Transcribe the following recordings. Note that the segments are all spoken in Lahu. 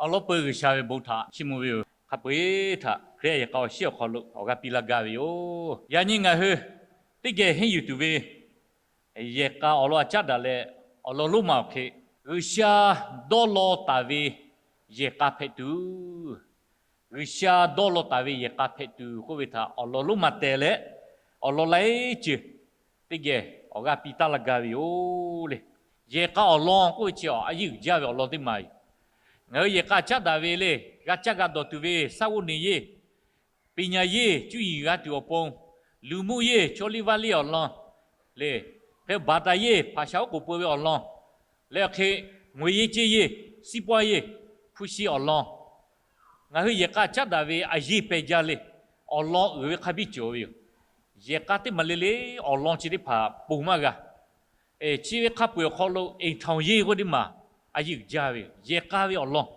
Awˬ lawn peuˬ G'uiˬsha ve bon htaꞈ chiˇ mvuh ve yoˬ. Hk'a peu-eˬ htaꞈ Hkriꞈ yaꞈ k'a awˬ shiˉ awˬ hk'aw lo awˬ g'aˇ piˇ laˇ gaˇ ve yoˬ. Yaꞈ nyi ngaˬ hui teˇ geh henˇ yuˬ tuˬ ve yehˬ k'a awˬ lawn a caˉ daꞈ leh, awˬ lawn lonˉ ma awˬ hk'e G'uiˬsha dawˇ law taˍ ve yehˬ k'a hpehꞈ tuˬ, G'uiˬsha dawˇ law taˍ ve yehˬ k'a hpehꞈ tuˬ k'oˆ ve htaꞈ awˬ lawn lonˉ ma teh leh, awˬ lawn laiˉ ceuˬ teˇ geh awˬ g'aˇ piˇ taˉ laˇ gaˇ ve yoˬ le. Yehˬ k'a awˬ lawn k'oˆ ve chi a yeˇ uiˍ jaˇ ve awˬ lawn teˇ maˬ yoˬ. Ngaˬ hui yehˬ k'a caˉ daꞈ ve le, g'a caˇ g'a dawˬ tuˬ ve saˉ g'oˇ neˬ yeˇ, ပညာရေး, cuˇ yiˍ g'a tuˬ awˬ pon, လူမှုရေး, chaw liˇ vaˇ liˇ awˬ lawn le, hk'e baˬ taˍ yeˇ, hpaˍ shaˍ oˉ k'oˍ peu ve awˬ lawn, leh hk'e ငွေရေးကြေးရေး, စီးပွားရေး, hpu shi awˬ lawn, ngaˬ hui yehˬ k'a caˉ daꞈ ve a yeˇ peh jaˇ le. Awˬ lawn uiˍ ve hk'a biˇ cawˬ ve yoˬ. Yehˬ k'a teˇ maˬ le le awˬ lawn chi teˇ hpaˍ ponˬ maˇ g'a. Chi ve hk'a peu-eˬ awˬ hk'aw lo အိမ်ထောင်ရေး k'oˆ teˇ maˬ a yeˇ uiˍ jaˇ ve yoˬ. Yehˬ k'a ve awˬ lawn,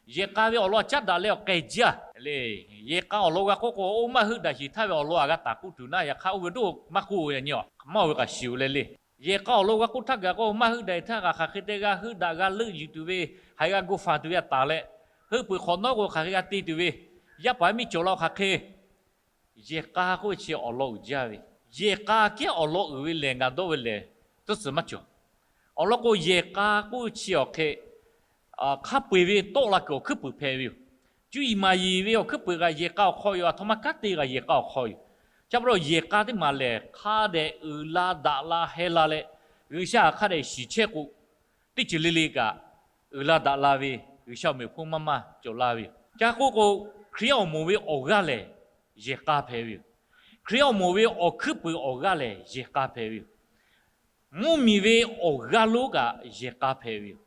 yehˬ k'a ve awˬ lawn a caˉ daꞈ leh awˬ k'ai jaˇ le. Yehˬ k'a awˬ lawn g'a k'oˆ k'o, oˇ maˇ heuˆ daꞈ shiˍ htaˇ ve awˬ lawn a g'a taˍ k'oˆ tuˬ naˉ, yaꞈ hk'aˇ oˇ ve doˇ maˇ k'oˆ ve yaꞈ nyi a maˇ oˇ ve k'aꞈ shiˍ-oˬ leh le. Yehˬ k'a awˬ lawn g'a k'oˆ htaˇ gaˬ k'o, maˇ heuˆ daꞈ htaˇ kaꞈ hk'aˬ hk'e te g'a heuˆ daꞈ g'a leuˆ yuˬ tuˬ ve, haiˬ g'a gu fanˬ tuˬ ve a taˍ leh, heuˆ peuˬ hk'awꞈ nawˉ k'o hk'aˬ hk'e g'a te tuˬ ve, yaˇ paˍ miˇ cawˬ la hk'aˬ hk'e yehˬ k'a k'oˆ ve chi awˬ lawn uiˍ jaˇ ve. Yehˬ k'a kehˉ awˬ lawn uiˍ ve lehˬ ngaˬ dawˇ ve lehˬ, tcuhˉ tcuhˬ maˇ cawˬ. Awˬ lawn k'o, yehˬ k'a k'oˆ ve chi awˬ hk'e hk'a peu-eˬ ve tawˆ la kuiˬ awˬ hkuiˉ puiˍ hpehꞈ ve yoˬ. Cuˇ yiˍ maˍ yiˍ ve awˬ hkuiˉ puiˍ kaꞈ yehˬ k'a awˬ hk'aw yoˬ. Aˬ htoꞈ ma kanˉ te kaꞈ yehˬ k'a awˬ hk'aw yoˬ. Chi pa taw yehˬ k'a teˇ maˬ lehˬ, hk'a dehꞈ uiˍ la daꞈ la heh la leh, G'uiˬsha hk'a dehꞈ shiˍ chehˇ k'o, teˇ ceuˬ le le kaꞈ uiˍ la daꞈ la ve, G'uiˬsha awˬ meꞈ awˬ hponˇ maˇ maˇ cawˬ la ve yoˬ. Ca k'oˆ k'o, Hkriꞈ yaˇ awˬ moˍ ve awˬ g'aˇ lehˬ, yehˬ k'a hpehꞈ ve yoˬ. Hkriꞈ yaˇ awˬ moˍ ve awˬ hkuiˉ puiˍ awˬ g'aˇ lehˬ, yehˬ k'a hpehꞈ ve yoˬ. Mvuhˇmiˬ ve awˬ g'aˇ lonˉ kaꞈ yehˬ k'a hpehꞈ ve yoˬ.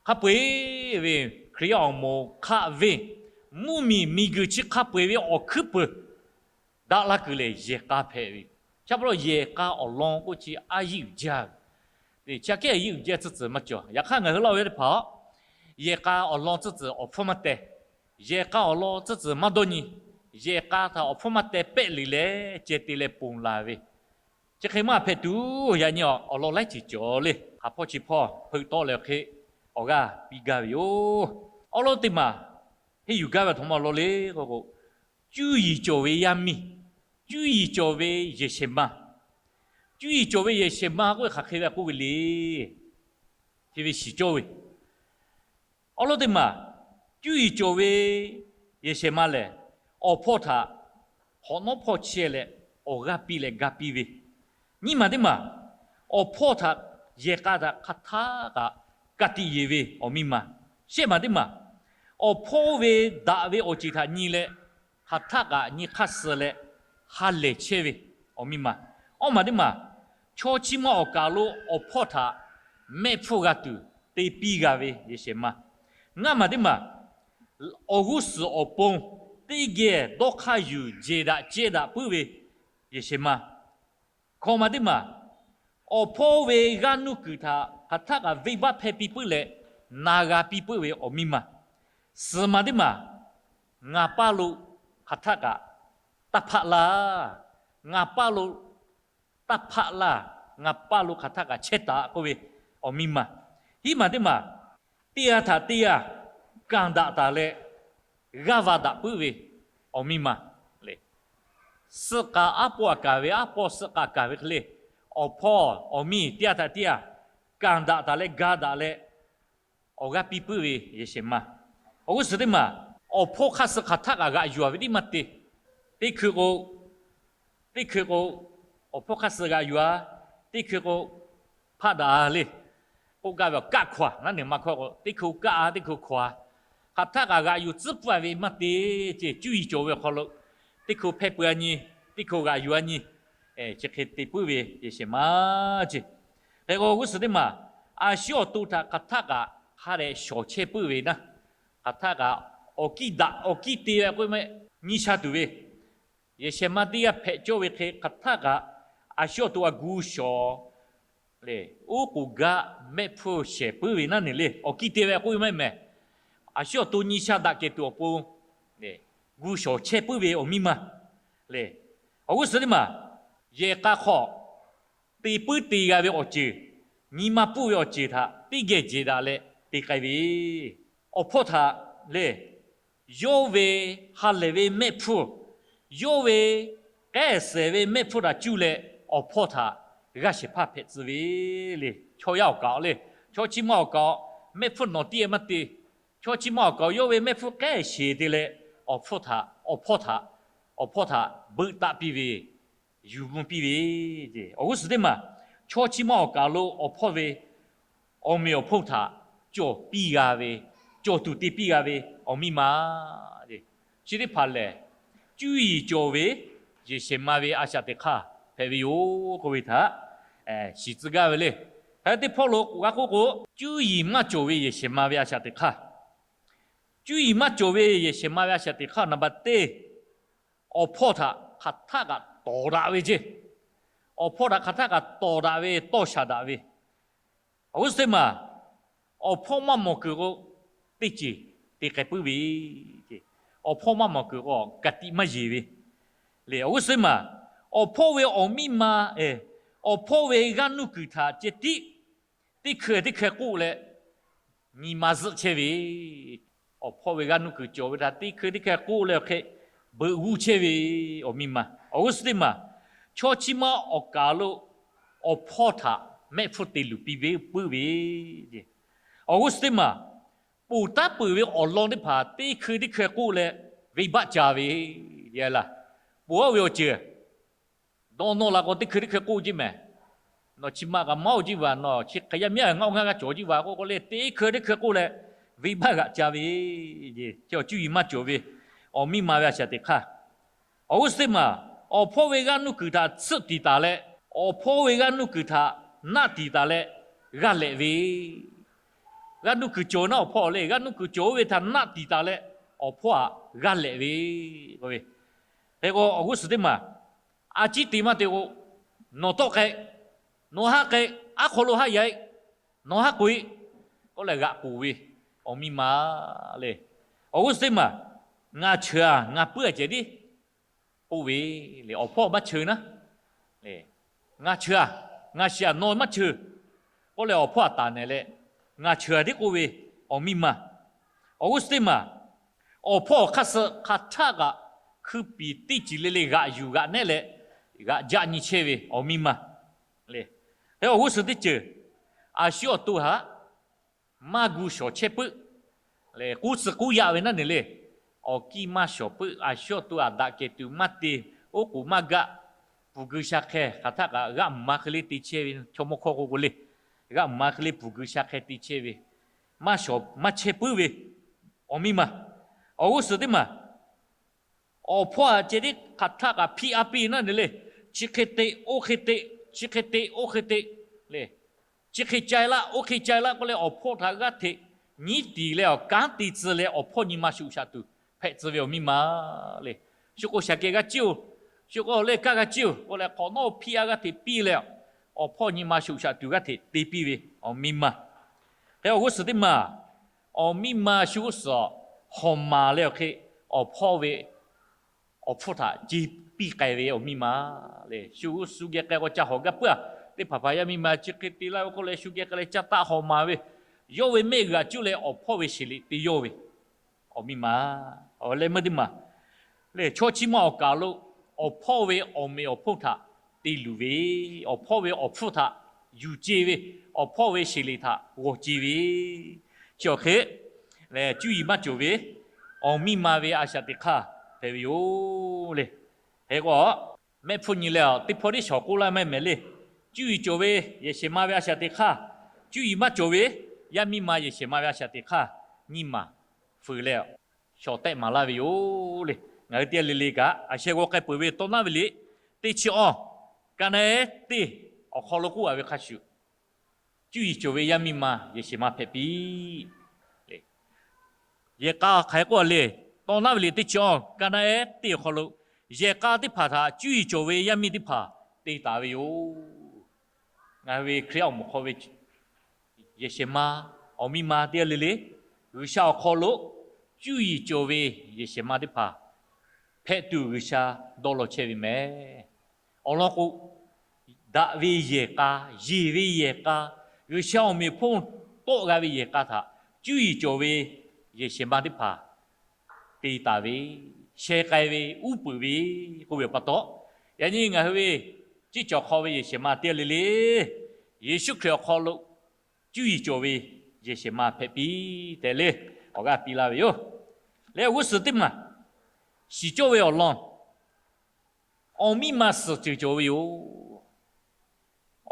Hk'a peu-eˬ ve Hkriꞈ yaˇ awˬ moˍ hk'aˆ ve mvuhˇmiˬ miˬguiˬ chi hk'a peu-eˬ ve awˬ hkuiˉ puiˍ daꞈ la kuiˬ lehˬ, yehˬ k'a hpehꞈ ve yoˬ. Chi pa taw yehˬ k'a awˬ lawn k'oˆ chi a yeˇ uiˍ jaˇ ve. Chi aꞈ kehˉ a yeˇ uiˍ jaˇ tcuhˉ tcuhˬ maˇ cawˬ. Yaꞈ hk'aˇ ngaˬ hui laˇ ve teˇ hpaˍ, yehˬ k'a awˬ lawn tcuhˉ tcuhˬ awˬ hpfuhˇ maˇ teh. Yehˬ k'a awˬ lawn tcuhˉ tcuhˬ maˇ dawˇ nyi. Yehˬ k'a htaꞈ awˬ hpfuhˇ maˇ teh pehˆ liꞈ leh ceh te leh ponˬ laˬ ve, chi hk'e maˇ hpehꞈ tuˬ yaꞈ nyi awˬ lawn laiˉ ceuˬ cawˬ le. Hk'aˬ hpawˇ chi hpawˇ hpeuꞈ tawˆ leh awˬ hk'e awˬ g'aˇ piˇ gaˇ ve yoˬ. Awˉ lawˉ teˇ maˬ henˇ yuˬ gaˇ ve aˬ htoꞈ ma awˬ lawn le k'oˆ k'o, cuˇ yiˍ cawˬ ve yaˇ miˇ, cuˇ yiˍ cawˬ ve yehˬ shehˍ ma, cuˇ yiˍ cawˬ ve yehˬ shehˍ ma k'oˆ ve hk'aˬ hk'e ve k'oˆ ve le. Chi ve shiˍ cawˇ ve, awˉ lawˉ teˇ maˬ, cuˇ yiˍ cawˬ ve yehˬ shehˍ ma lehˬ, awˬ hpawˇ htaꞈ hk'awꞈ nawˉ hpawˇ chehˇ leh awˬ g'aˇ piˇ leh ga piˇ ve. Nyiˇ maˬ teˇ maˬ, awˬ hpawˇ htaꞈ yehˬ k'a htaꞈ hk'aˬ htaˆ kaꞈ ka tiꞈ yeˬ ve awˬ miˇ ma. Shehˆ maˬ teˇ maˬ, awˬ hpawˇ ve daꞈ ve awˬ ceuˬ htaꞈ nyi leh, hk'aˬ htaˆ kaꞈ nyi hk'aˇ suh leh ha lehˬ chehˇ ve awˬ miˇ ma. Awˇ maˬ teˇ maˬ, chaw chi ma awˬ kaˬ lo awˬ hpawˇ htaꞈ mehˆ hpfuhˇ g'a tuˬ te piˇ g'a ve yehˬ shehˍ ma. Ngaˇ maˬ teˇ maˬ, awˬ g'uˇ suhˍ awˬ pon teˇ geh dawˇ hk'aˇ yuˬ jehˬ daꞈ cehˇ daꞈ puiˉ ve yehˬ shehˍ ma. Hkawꞈ maˬ teˇ maˬ, awˬ hpawˇ ve g'aˇ nuˇ kuiˬ htaꞈ hk'aˬ htaˆ kaꞈ venˇ baˆ hpehˇ piˇ puiˉ leh na g'a piˇ puiˉ ve awˬ miˇ ma. Suhˍ maˬ teˇ maˬ, ngaˬ paˇ lo hk'aˬ htaˆ kaꞈ taˇ hpaˆ laˇ. Ngaˬ paˇ lo taˇ hpaˆ laˇ. Ngaˬ paˇ lo hk'aˬ htaˆ kaꞈ chehˇ taˍ k'oˆ ve awˬ miˇ ma. Hiˉ maˬ teˇ maˬ, teˇ g'aˇ htaꞈ teˇ g'aˇ kanˬ daꞈ taˍ leh g'aˇ va daꞈ puiˉ ve awˬ miˇ ma le. Suh k'aˍ aˉ pawˆ aꞈ kaˍ ve, aˉ pawˆ suh k'aˍ kaˍ ve hk'e le, awˬ hpawˇ awˬ miˇ teˇ g'aˇ htaꞈ teˇ g'aˇ kanˬ daꞈ taˍ leh ga daꞈ leh awˬ g'aˇ piˇ puiˉ ve yehˬ shehˍ ma. Awˬ g'uˇ suhˍ teˇ maˬ, awˬ hpawˇ hk'aˇ suh hk'aˬ htaˆ kaꞈ g'aꞈ yuˬ ve tiˉ maˇ te. Teˇ hkui k'o, teˇ hkui k'o, awˬ hpawˇ hk'aˇ suh g'aꞈ yuˬ-a. Teˇ hkui k'o, hpaˆ daꞈ-a le. K'oˆ gaˇ ve awˬ kaˆ hkaw-a naˉ neˬ ma hkawˇ k'o, teˇ hkui kaˆ-a, teˇ hkui hkaw-a. Hk'aˬ htaˆ kaꞈ g'aꞈ yuˬ tcuhˉ pfuhˇ ve maˇ te. Ceˇ cuˇ yiˍ cawˬ ve awˬ hk'aw lo, teˇ hkui hpehˇ pui-a nyi, teˇ hkui g'aꞈ yuˬ-a nyi, chi hk'e te puiˉ ve yehˬ shehˍ ma ceˇ. Hk'e k'o g'uˇ suhˍ teˇ maˬ, a shu awˬ to htaꞈ hk'aˬ htaˆ kaꞈ hk'a dehꞈ shawˍ chehˇ puiˉ ve naˉ, hk'aˬ htaˆ kaꞈ awˬ kiˇ daꞈ awˬ kiˇ te ve k'oˆ ve maˇ heˆ, nyi sha tuˬ ve yehˬ shehˍ ma teˇ g'aˇ hpehꞈ cawˇ ve hk'e hk'aˬ htaˆ kaꞈ a shu awˬ to a gu shawˍ le, oˉ k'oˍ gaˆ mehˆ hpfuhˇ shehˍ puiˉ ve naˉ neˬ le. Awˬ kiˇ te ve k'oˆ ve maˇ heˆ mehˍ. A shu awˬ to nyi sha daꞈ kehˬ tuˬ awˬ pon gu shawˍ chehˇ puiˉ ve awˬ miˇ ma le. Awˬ g'uˇ suhˍ teˇ maˬ, yehˬ k'a hk'aw te puiˉ te g'a ve awˬ ceuˬ, nyi ma pfuhˇ ve awˬ ceuˬ htaꞈ teˇ geh jehˬ daꞈ leh te k'ai ve awˬ hpawˇ htaꞈ lehˬ, yawˇ ve ha lehˬ ve mehˆ hpfuhˇ, yawˇ ve k'ehˉ shehˍ ve mehˆ hpfuhˇ htaꞈ cuˇ leh awˬ hpawˇ htaꞈ g'aˇ shehˍ hpaˇ hpehꞈ tcuh ve le. Chaw yaˇ awˬ kaˍ awˬ le, chaw chi ma awˬ kaˍ mehˆ hpfuhˇ nawˬ tiˉ maˇ te. Chaw chi ma awˬ kaˍ yawˇ ve mehˆ hpfuhˇ k'ehˉ shehˍ te leh awˬ hpfuhˇ htaꞈ, awˬ hpawˇ htaꞈ, awˬ hpawˇ htaꞈ beuꞈ taˆ piˇ ve, yuˬ mvuh piˇ ve. Awˬ g'uˇ suhˍ teˇ maˬ, chaw chi ma awˬ kaˍ lo awˬ hpawˇ ve awˬ meꞈ awˬ hponˇ htaꞈ cawˬ piˇ g'a ve, cawˬ tuˬ te piˇ g'a ve awˬ miˇ ma. Chi teˇ hpaˍ lehˬ, cuˇ yiˍ cawˬ ve yehˬ shehˍ ma ve a shaꞈ teꞈ hk'aˇ hpehꞈ ve yoˬ k'oˆ ve htaꞈ shiˍ tcuh gaˇ ve le. Hk'e teˇ hpawˇ lo k'oˆ g'a k'oˆ k'o, cuˇ yiˍ maˇ cawˬ ve yehˬ shehˍ ma ve a shaꞈ teꞈ hk'aˇ, cuˇ yiˍ maˇ cawˬ ve yehˬ shehˍ ma ve a shaꞈ teꞈ hk'aˇ naˍ baˬ teˇ, awˬ hpawˇ htaꞈ hk'aˬ htaˆ kaꞈ tawˍ daꞈ ve ceˇ. Awˬ hpawˇ htaꞈ hk'aˬ htaˆ kaꞈ tawˍ daꞈ ve, tawˇ shaˍ daꞈ ve. Awˬ g'uˇ suhˍ teˇ maˬ, awˬ hpawˇ maˇ mawˬ kuiˬ k'o, teˇ ceuˬ te k'ai puiˉ ve. Awˬ hpawˇ maˇ mawˬ kuiˬ k'o, ka tiꞈ maˇ yeˬ ve le. Awˬ g'uˇ suhˍ teˇ maˬ, awˬ hpawˇ ve awˬ miˇ ma, awˬ hpawˇ ve g'aˇ nuˇ kuiˬ htaꞈ ceh tiˉ teˇ hkui teˇ hkui k'oˆ leh nyi ma zuhˆ chehˇ ve, awˬ hpawˇ ve g'aˇ nuˇ kuiˬ cawˬ ve htaꞈ teˇ hkui teˇ hkui k'oˆ leh awˬ hk'e beuꞈ g'uˇ chehˇ ve awˬ miˇ ma. Awˬ g'uˇ suhˍ teˇ maˬ, chaw chi ma awˬ kaˍ lo awˬ hpawˇ htaꞈ mehˆ hpfuhˇ te luˬ piˇ ve puiˉ ve. Awˬ g'uˇ suhˍ teˇ maˬ, ponˬ taˉ peuˬ ve awˬ lawn teˇ hpaˍ teˇ hkui teˇ hkui k'oˆ leh venˇbaˆ ca ve. Yaꞈ laˬ, ponˬ aˉ ve awˬ ceuˬ dawˇ nawˇ la k'o teˇ hkui teˇ hkui k'oˆ ceˇ mehˍ. Nawˬ chi ma kaꞈ maˇ oˇ ceˇ vaˬ, nawˬ chi hk'e yaˇ miˇ a ngaˇ oˇ ngaˇ g'aˇ cawˬ ceˇ vaˬ k'oˆ k'o le, teˇ hkui teˇ hkui k'oˆ leh venˇbaˆ g'aꞈ ca ve. Chi cuˇ yiˍ maˇ cawˬ ve awˬ miˇ ma ve a shaꞈ teꞈ hk'aˇ. Awˬ g'uˇ suhˍ teˇ maˬ, awˬ hpawˇ ve g'aˇ nuˇ kuiˬ htaꞈ tsuhˆ tiˍ taˍ leh, awˬ hpawˇ ve g'aˇ nuˇ kuiˬ htaꞈ naˆ tiˍ taˍ leh g'aˇ lehꞈ ve. G'aˇ nuˇ kuiˬ cawˬ naˉ awˬ hpawˇ le, g'aˇ nuˇ kuiˬ cawˬ oˇ ve htaꞈ naˆ tiˍ taˍ leh awˬ hpawˇ htaꞈ g'aˇ lehꞈ ve. Hk'e k'o awˬ g'uˇ suhˍ teˇ maˬ, a ciˉ te maˇ te k'o, nawˬ tawˆ k'ai, nawˬ haˉ k'ai, aˉ hk'aw lo haˉ yaꞈ-e, nawˬ haˉ k'oꞈ-e k'oˆ leh g'aꞈ k'oˬ ve awˬ miˇ ma le. Awˬ g'uˇ suhˍ teˇ maˬ, ngaˬ cheuˬ-a ngaˬ puiˉ-a cehˬ tiˉ k'oˆ ve le. Awˬ hpawˇ maˇ cheuˬ naˉ, ngaˬ cheuˬ-a, ngaˬ shiˍ-a nawˬ maˇ cheuˬ k'oˆ leh awˬ hpawˇ htaꞈ taˍ nehˬ leh, ngaˬ cheuˬ-a tiˉ k'oˆ ve awˬ miˇ ma. Awˬ g'uˇ suhˍ teˇ maˬ, awˬ hpawˇ awˬ hk'aˇ suh hk'aˬ htaˆ kaꞈ hkui piˍ teˇ ceuˬ le le g'aꞈ yuˬ g'aꞈ nehˉ leh g'aꞈ jaˆ nyi chehˇ ve awˬ miˇ ma le. Hk'e awˬ g'uˇ suhˍ teˇ ceuˬ, a shu awˬ to htaꞈ maˇ gu shawˍ chehˇ puiˉ. K'uˉ tcuh k'uˉ yaˆ ve naˉ nehˬ le, awˬ kiˇ maˇ shawˍ puiˉ, a shu awˬ to htaꞈ daꞈ kehˬ tuˬ maˇ te, oˉ k'oˍ maˇ gaˆ, puˬ gui sha hk'e hk'aˬ htaˆ kaꞈ g'aˆ ma hk'e le te chehˇ ve chaw mawˇ hkawˇ k'o k'o le, g'aˆ ma hk'e le puˬ gui sha hk'e te chehˇ ve, maˇ shawˍ maˇ chehˇ puiˉ ve awˬ miˇ ma. Awˬ g'uˇ suhˍ teˇ maˬ, awˬ hpawˇ a ceh tiˉ hk'aˬ htaˆ kaꞈ hpiˇ a piˇ naˉ nehˬ le, chi hk'e te oˇ hk'e te, chi hk'e te oˇ hk'e te le, chi hk'e cai laˇ oˇ hk'e cai laˇ k'oˆ leh awˬ hpawˇ htaꞈ g'aˇ hteꞈ nyiˉ tiˍ leh awˬ kanˉ te tcuh leh awˬ hpawˇ nyi ma shoꞈ shaꞈ tuˬ hpehꞈ tcuh ve awˬ miˇ ma le. Shu k'o shaˍ kehˬ g'a ciˇ-oˬ, shu k'o leh kaˇ g'a ciˇ-oˬ k'oˆ leh hk'awꞈ nawˉ hpiˇ a g'aˇ hteꞈ piˇ leh, awˬ hpawˇ nyi ma shoꞈ shaꞈ tuˬ g'aˇ hteꞈ te piˇ ve awˬ miˇ ma. Hk'e awˬ g'uˇ suhˍ teˇ maˬ, awˬ miˇ ma shu g'uˇ suhˍ hawˍ maˍ leh awˬ hk'e awˬ hpawˇ ve awˬ hpfuhˇ htaꞈ ce piˇ k'ai ve awˬ miˇ ma le. Shu g'uˇ suhˍ geh k'ai k'o ca hawˍ gaˇ puiˉ-a. Teˇ hpaˍ hpaˍ yaˇ miˇ ma chi hk'e te laˇ ve k'oˆ leh shu geh k'ai leh ca taˆ hawˍ maˍ ve, yawˇ ve mehˆ g'uiˬ a cuˇ leh awˬ hpawˇ ve sheˍ liꞈ te yawˇ ve awˬ miˇ ma. Awˬ leh meuˇ teˇ maˬ le, chaw chi ma awˬ kaˍ lo awˬ hpawˇ ve awˬ meꞈ awˬ hponˇ htaꞈ te luˬ ve, awˬ hpawˇ ve awˬ hpfuhˇ htaꞈ yuˬ ce ve, awˬ hpawˇ ve sheˍ liꞈ htaꞈ g'awˬ ce ve, chi awˬ hk'e lehˬ cuˇ yiˍ maˇ cawˬ ve awˬ miˇ ma ve a shaꞈ teꞈ hk'aˇ hpehꞈ ve yoˬ le. Hk'e k'o, mehˆ hpfuhˇ nyi leh teˇ hpawˇ tiˉ shawˍ k'oˆ laˇ mehˆ mehˍ le. Cuˇ yiˍ cawˬ ve yehˬ shehˍ ma ve a shaꞈ teꞈ hk'aˇ, cuˇ yiˍ maˇ cawˬ ve yaˇ miˇ ma yehˬ shehˍ ma ve a shaꞈ teꞈ hk'aˇ nyiˇ maˬ fuiˍ leh shawˍ tehˆ maˍ laˇ ve yoˬ le. Ngaˬ hui teˇ g'aˇ le le kaꞈ a sheh g'aw k'ai peuˬ ve tawˇ naˉ ve liꞈ teˇ chi awˇ, ka naˉ ehˉ teˇ awˬ hk'aw lo k'oˆ a ve hk'a shuˍ, cuˇ yiˍ cawˬ ve yaˇ miˇ ma yehˬ shehˍ ma hpehꞈ piˇ le. Yehˬ k'a hk'aˬ hk'e k'oˆ a le, tawˇ naˉ ve liꞈ teˇ chi awˇ, ka naˉ ehˉ teˇ awˬ hk'aw lo yehˬ k'a teˇ hpaˍ htaꞈ cuˇ yiˍ cawˬ ve yaˇ miˇ teˇ hpaˍ te taˍ ve yoˬ. Ngaˬ hui ve Hkriꞈ yaˇ awˬ moˍ hk'aw ve yehˬ shehˍ ma, awˬ miˇ ma teˇ g'aˇ le le, G'uiˬsha awˬ hk'aw lo cuˇ yiˍ cawˬ ve yehˬ shehˍ ma teˇ hpaˍ hpehꞈ tuˬ G'uiˬsha dawˇ law chehˇ ve mehˍ. Awˬ lawn k'o, daꞈ ve yehˬ k'a, yeˬ ve yehˬ k'a, G'uiˬsha awˬ meꞈ awˬ hponˇ tawˆ g'a ve yehˬ k'a htaꞈ cuˇ yiˍ cawˬ ve yehˬ shehˍ ma teˇ hpaˍ te taˍ ve, sheh k'ai ve, uˉ peunˍ ve k'oˆ ve pa taw, yaꞈ nyi ngaˬ hui ve ceˇ cawˬ hk'aw ve yehˬ shehˍ ma teˇ g'aˇ le le, Yeˍsuˆ Hkriꞈ awˬ hk'aw lo cuˇ yiˍ cawˬ ve yehˬ shehˍ ma hpehꞈ piˇ tehꞈ le, awˬ g'aˇ piˇ laˇ ve yoˬ. Leh awˬ g'uˇ suhˍ teˇ maˬ shiˍ cawˇ ve awˬ lawn awˬ miˇ ma suhˍ ceuˬ cawˬ ve yoˬ.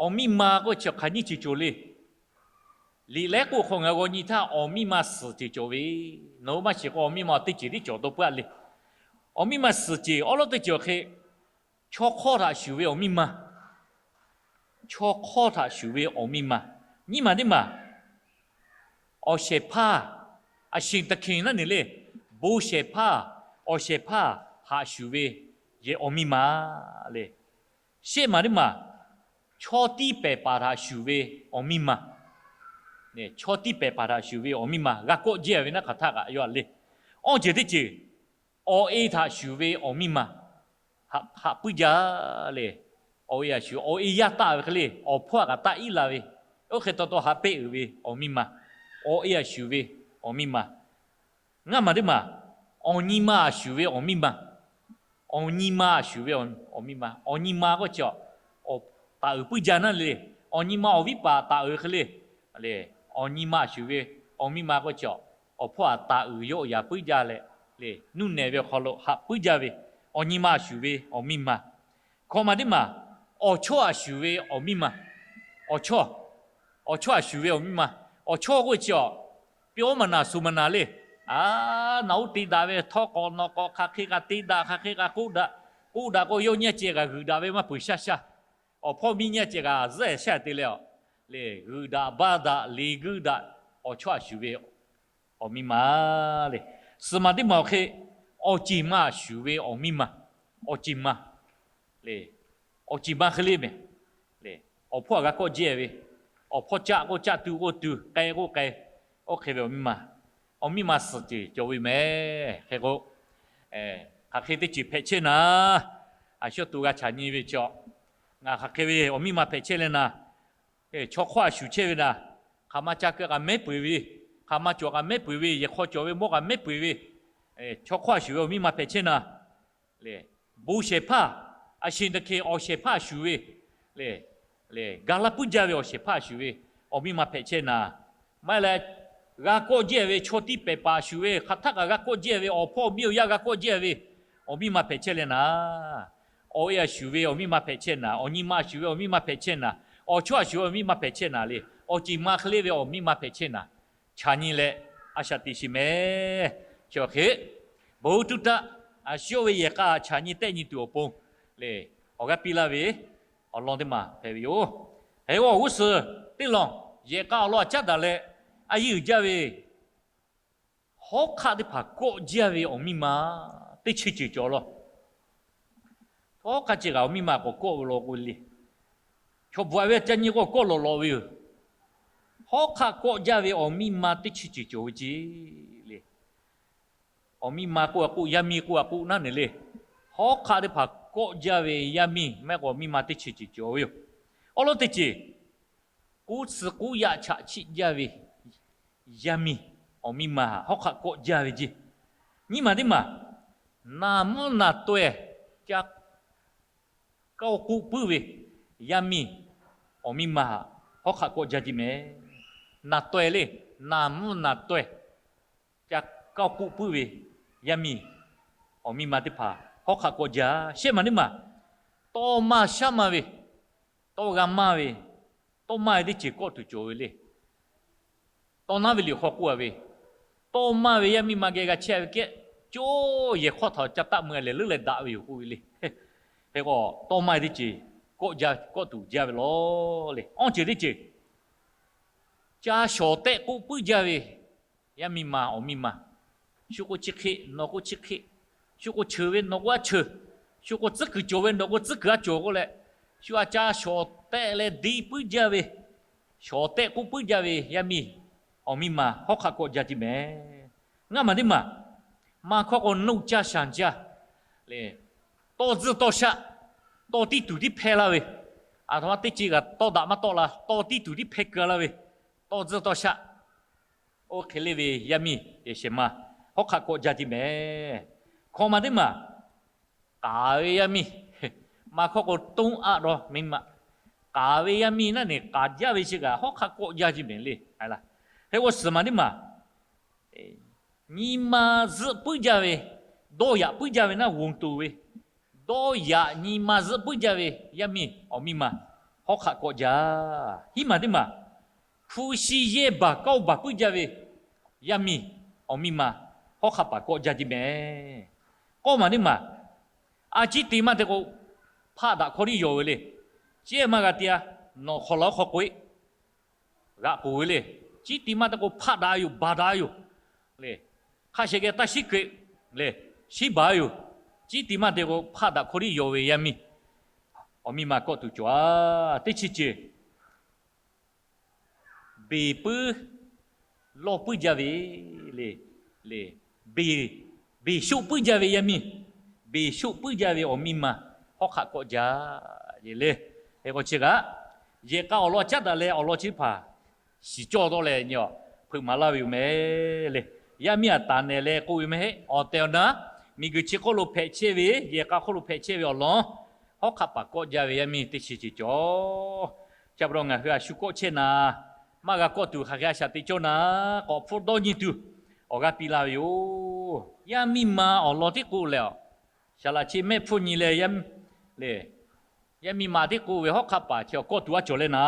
Awˬ miˇ ma k'oˆ chi hk'aˬ nyiˇ ceuˬ cawˬ le. Liꞈ lehˉ k'oˆ hk'aw ngaˬ g'aw nyi htaˇ awˬ miˇ ma suhˍ ceuˬ cawˬ ve, nawˬ hui maˇ shiˍ k'o awˬ miˇ ma teˇ ceuˬ tiˉ cawˬ dawˇ puiˉ a le. Awˬ miˇ ma suhˍ ceuˬ awˉ lawˉ teˇ ceuˬ awˬ hk'e, chaw hk'awˇ htaꞈ shuˍ ve awˬ miˇ ma, chaw hk'awˇ htaꞈ shuˍ ve awˬ miˇ ma, nyiˇ maˬ teˇ maˬ awˬ shehˍ hpaˇ, a shing ta hkeh naˉ ne le, bon shehˍ hpaˇ, awˬ shehˍ hpaˇ haꞈ shuˍ ve yehˬ awˬ miˇ ma le. Shehˆ maˬ teˇ maˬ chaw tiˇ pehˍ paˍ htaꞈ shuˍ ve awˬ miˇ ma, chaw tiˇ pehˍ paˍ htaꞈ shuˍ ve awˬ miˇ ma g'a kawˆ jehˇ ve naˉ hk'aˬ htaˇ kaꞈ yawˇ a le. Awˇ ceuˬ teˇ ceuˬ, awˬ e htaꞈ shuˍ ve awˬ miˇ ma haꞈ puiˉ jaˇ le. Awˬ e htaꞈ shuˍ, awˬ e yaˇ taˆ ve hk'e le, awˬ hpawˇ htaꞈ kaꞈ taˆ iˉ la ve, oˇ hk'e taw taw haꞈ peˆ uiˍ ve awˬ miˇ ma, awˬ e htaꞈ shuˍ ve awˬ miˇ ma. Ngaˇ maˬ teˇ maˬ awˬ nyi ma htaꞈ shuˍ ve awˬ miˇ ma, awˬ nyi ma htaꞈ shuˍ ve awˬ miˇ ma, awˬ nyi ma k'oˆ chi taˍ uiˍ puiˉ jaˇ naˉ le. Awˬ nyi ma awˬ viˉ paˍ taˍ uiˍ hk'e le, awˬ nyi ma htaꞈ shuˍ ve awˬ miˇ ma k'oˆ chi awˬ hpawˇ htaꞈ taˍ uiˍ yawˆ yaꞈ puiˉ jaˇ leh, nuˇ nehˬ ve awˬ hk'aw lo haꞈ puiˉ jaˇ ve awˬ nyi ma htaꞈ shuˍ ve awˬ miˇ ma. Hkawꞈ maˬ teˇ maˬ awˬ chawˇ htaꞈ shuˍ ve awˬ miˇ ma, awˬ chawˇ, awˬ chawˇ htaꞈ shuˍ ve awˬ miˇ ma. Awˬ chawˇ k'oˆ chi a, pyaw maˬ naˬ suˍ maˬ naˬ le, a, naˬ uˉ te daꞈ ve htawˇ k'awꞈ nawꞈ k'awꞈ hk'aˬ hk'e k'a te daꞈ, hk'aˬ hk'e k'a k'oˆ daꞈ, k'oˆ daꞈ k'o yawˇ nyi a ceh kaꞈ g'uiˬ daꞈ ve maˇ peuˬ shaˇ shaˇ. Awˬ hpawˇ miˇ nyi a ceh kaꞈ zuhˆ shaˇ te leh a, le g'uiˬ daꞈ baˇ daꞈ le g'uiˬ daꞈ, awˬ chawˇ htaꞈ shuˍ ve awˬ miˇ ma le. Suhˍ maˬ teˇ maˬ awˬ hk'e awˬ ceˬ ma htaꞈ shuˍ ve awˬ miˇ ma, awˬ ceˬ ma le, awˬ ceˬ ma hk'e le mehˬ le, awˬ hpawˇ htaꞈ g'a kawˆ jehˇ ve, awˬ hpawˇ caˆ k'oˆ caˆ, tu k'oˆ tu, k'ai k'oˆ k'ai, oˇ hk'e ve awˬ miˇ ma, awˬ miˇ ma suhˍ ceuˬ cawˬ ve mehˬ hk'e k'o, hk'aˬ hk'e teˇ ceuˬ hpehꞈ chehˇ naˍ, a shu tuˬ g'a caꞈ nyi ve chi a, ngaˬ hk'aˬ hk'e ve awˬ miˇ ma hpehꞈ chehˇ leh naˍ, chaw hk'awˇ htaꞈ shuˍ chehˇ ve naˍ, hk'aˬ ma ca keu k'aꞈ mehˉ peu eˬ ve, hk'aˬ ma cawˬ k'aꞈ mehˉ peu eˬ ve, yehˬ hk'aw cawˬ ve mawˇ k'aꞈ mehˉ peu eˬ ve, chaw hk'awˇ htaꞈ shuˍ ve awˬ miˇ ma hpehꞈ chehˇ naˍ, le, bon shehˍ hpaˇ, a shing ta hkeh awˬ shehˍ hpaˇ htaꞈ shuˍ ve le, le, ga laˇ puiˉ jaˇ ve awˬ shehˍ hpaˇ htaꞈ shuˍ ve awˬ miˇ ma hpehꞈ chehˇ naˍ, maˇ heˆ leh g'a kawˆ jehˇ ve chaw tiˇ pehˍ paˍ shuˍ ve hk'aˬ htaˇ kaꞈ g'a kawˆ jehˇ ve, awˬ hpawˇ miˇ awˬ yaˇ g'a kawˆ jehˇ ve awˬ miˇ ma hpehꞈ chehˇ leh naˍ, awˬ e htaꞈ shuˍ ve awˬ miˇ ma hpehꞈ chehˇ naˍ, awˬ nyi ma htaꞈ shuˍ ve awˬ miˇ ma hpehꞈ chehˇ naˍ, awˬ chawˇ htaꞈ shuˍ ve awˬ miˇ ma hpehꞈ chehˇ naˍ le, awˬ ceˬ ma hk'e le ve awˬ miˇ ma hpehꞈ chehˇ naˍ, chaꞈ nyi leh a shaꞈ teꞈ sheˍ mehˬ. Chi awˬ hk'e, bon tuˉ taˆ, a shu ve yehˬ k'a htaꞈ chaꞈ nyi tehˆ nyi tuˬ awˬ pon le, awˬ g'aˇ piˇ laˇ ve awˬ lawn teˇ maˬ hpehꞈ ve yoˬ. Hk'e awˬ g'uˇ suhˍ teˇ lawn yehˬ k'a awˬ lawn htaꞈ caˉ daꞈ leh, a yeˇ uiˍ jaˇ ve hawˉ hk'aˆ teˇ hpaˍ kawˆ jaˇ ve awˬ miˇ ma teˇ chi ceuˬ cawˬ law. Hawˉ hk'aˆ ceh kaꞈ awˬ miˇ ma k'awꞈ kawˆ ve law k'o le, chaw bvuhꞈ a ve ca nyi k'o kawˆ lawꞈ lawꞈ ve yoˬ. Hawˉ hk'aˆ kawˆ jaˇ ve awˬ miˇ ma teˇ chi ceuˬ cawˬ ve ceˇ le. Awˬ miˇ ma k'oˆ a k'oˆ, yaˇ miˇ k'oˆ a k'oˆ naˉ ne le, hawˉ hk'aˆ teˇ hpaˍ kawˆ jaˇ ve yaˇ miˇ maˇ heˆ k'o awˬ miˇ ma teˇ chi ceuˬ cawˬ ve yoˬ. Awˉ lawˉ teˇ ceuˬ, k'uˉ tsuhˇ k'uˉ yaꞈ chaꞈ chiˆ jaˇ ve yaˇ miˇ, awˬ miˇ ma hawˉ hk'aˆ kawˆ jaˇ ve ceˇ. Nyiˇ maˬ teˇ maˬ, naˬ mvuhˇ naˬ taweh ca kaoˇ k'oˆ puiˉ ve yaˇ miˇ, awˬ miˇ ma hawˉ hk'aˆ kawˆ jaˇ ceˇ mehˬ. Naˬ taweh le, naˬ mvuhˇ naˬ taweh ca kaoˇ k'oˆ puiˉ ve yaˇ miˇ, awˬ miˇ ma teˇ hpaˍ hawˉ hk'aˆ kawˆ jaˇ. Shehˆ maˬ teˇ maˬ, tawˇ maˇ shaˉ maˇ ve, tawˇ g'a maˇ ve, tawˇ maˇ ve teˇ ceuˬ kawˆ tuˬ cawˬ ve le. Tawˇ naˉ ve liꞈ hk'aw k'oˆ a ve, tawˇ maˇ ve yaˇ miˇ ma geh g'a chehˇ ve kehˉ, coˇ yehˬ hk'awˇ htaꞈ ca taˆ mui a lehˬ leuˉ leh daꞈ ve yoˬ k'oˆ ve le. Hk'e k'o, tawˇ maˇ ve teˇ ceuˬ kawˆ jaˇ, kawˆ tuˬ jaˇ ve law le. Awˇ ceuˬ teˇ ceuˬ, ca shawˍ tehˆ k'oˆ puiˉ jaˇ ve yaˇ miˇ ma, awˬ miˇ ma, shu k'o chi hk'e, nawˬ k'o chi hk'e, shu k'o cheuˬ ve nawˬ k'o aˉ cheuˬ, shu k'o tcuhˉ kuiˬ cawˬ ve nawˬ k'o tcuhˉ kuiˬ aˉ cawˬ k'oˆ leh, shu a ca shawˍ tehˆ leh deˇ puiˉ jaˇ ve, shawˍ tehˆ k'oˆ puiˉ jaˇ ve yaˇ miˇ, awˬ miˇ ma hawˉ hk'aˆ kawˆ jaˇ ceˇ mehˬ. Ngaˇ maˬ teˇ maˬ, maˇ hkawˇ k'o nuˇ caˇ shaˍ caˇ le, tawˇ tzuhˇ tawˇ shaˆ, tawˇ tiˇ tuˬ tiˉ hpehˇ laˇ ve, aˬ htoꞈ ma teˇ ceuˬ kaꞈ tawˇ daꞈ maˇ tawˆ la, tawˇ tiˇ tuˬ tiˉ hpehˇ keu laˇ ve, tawˇ tzuhˇ tawˇ shaˆ, Oˇ hk'e le ve yaˇ miˇ yehˬ shehˍ ma hawˉ hk'aˆ kawˆ jaˇ ji mehˍ. Hkawꞈ maˬ teˇ maˬ, k'aˍ ve yaˇ miˇ, maˇ hkawˇ k'o, toˉ aˆ dawˇ miˇ ma, k'aˍ ve yaˇ miˇ naˉ neˬ k'aˍ jaˇ ve chi kaꞈ hawˉ hk'aˆ kawˆ jaˇ ji mehˍ le. Hk'e k'o, suhˍ maˬ teˇ maˬ, nyi ma zuhˆ puiˉ jaˇ ve, dawˇ yaꞈ puiˉ jaˇ ve naˉ g'oˍ tuˬ ve, dawˇ yaꞈ nyi ma zuhˆ puiˉ jaˇ ve yaˇ miˇ awˬ miˇ ma hawˉ hk'aˆ kawˆ jaˇ. Hiˉ maˬ teˇ maˬ, hpu shi yehˇ baˬ kawˇ baˬ puiˉ jaˇ ve yaˇ miˇ awˬ miˇ ma hawˉ hk'aˆ paˍ kawˆ jaˇ ji mehˍ. K'awˇ maˬ teˇ maˬ, a ciˉ te maˇ te k'o, hpaˆ daꞈ hkawˇ tiˉ yaw ve le. Ciˉ maˇ g'a te-a, nawˬ hk'aw la hk'aw k'oꞈ-e g'aꞈ k'oˍ ve le. Ciˉ te maˇ te k'o, hpaˆ daꞈ yoˬ, baˬ daꞈ yoˬ le. Hk'a shehˍ geh taˇ shiˉ keu le, shiˉ baˬ yoˬ. Ciˉ te maˇ te k'o, hpaˆ daꞈ hkawˇ tiˉ yaw ve yaˇ miˇ awˬ miˇ ma kawˆ tuˬ cawˬ-a. Teˇ chi ceuˬ beˬ puiˉ lawˇ puiˉ jaˇ ve le, le, beˬ, beˬ shoˆ puiˉ jaˇ ve yaˇ miˇ, beˬ shoˆ puiˉ jaˇ ve awˬ miˇ ma hawˉ hk'aˆ kawˆ jaˇ le. Hk'e k'o chi kaꞈ, yehˬ k'a awˬ lawn caˉ daꞈ leh awˬ lawn chi teˇ hpaˍ shiˍ cawˇ tawˆ leh nyi-a hpeuꞈ maˍ laˇ ve yoˬ mehˍ le. Yaˇ miˇ aꞈ taˍ nehˬ leh k'oˆ ve maˇ heˆ. Awˬ tehˬ awˬ na miˬguiˬ chi hk'oˆ lo hpehꞈ chehˇ ve, yehˬ k'a hk'oˆ lo hpehꞈ chehˇ ve awˬ lawn hawˉ hk'aˆ paˍ kawˆ jaˇ ve yaˇ miˇ teˇ chi ceuˬ cawˬ. Chi pa taw ngaˬ hui a shu kawˆ chehˇ na, maˇ g'a kawˆ tuˬ hk'aˬ hk'e a shaꞈ te cawˇ na, k'awꞈ hpfuhˇ dawˇ nyi tuˬ awˬ g'aˇ piˇ laˇ ve yoˬ. Yaˇ miˇ ma awˬ lawn tiˉ k'oˆ leh, a, saˍ laꞈ chi mehˆ hpfuhˇ nyi leh, le, yaˇ miˇ ma tiˉ k'oˆ ve hawˉ hk'aˆ paˍ chi awˬ kawˆ tuˬ aˉ cawˬ leh na,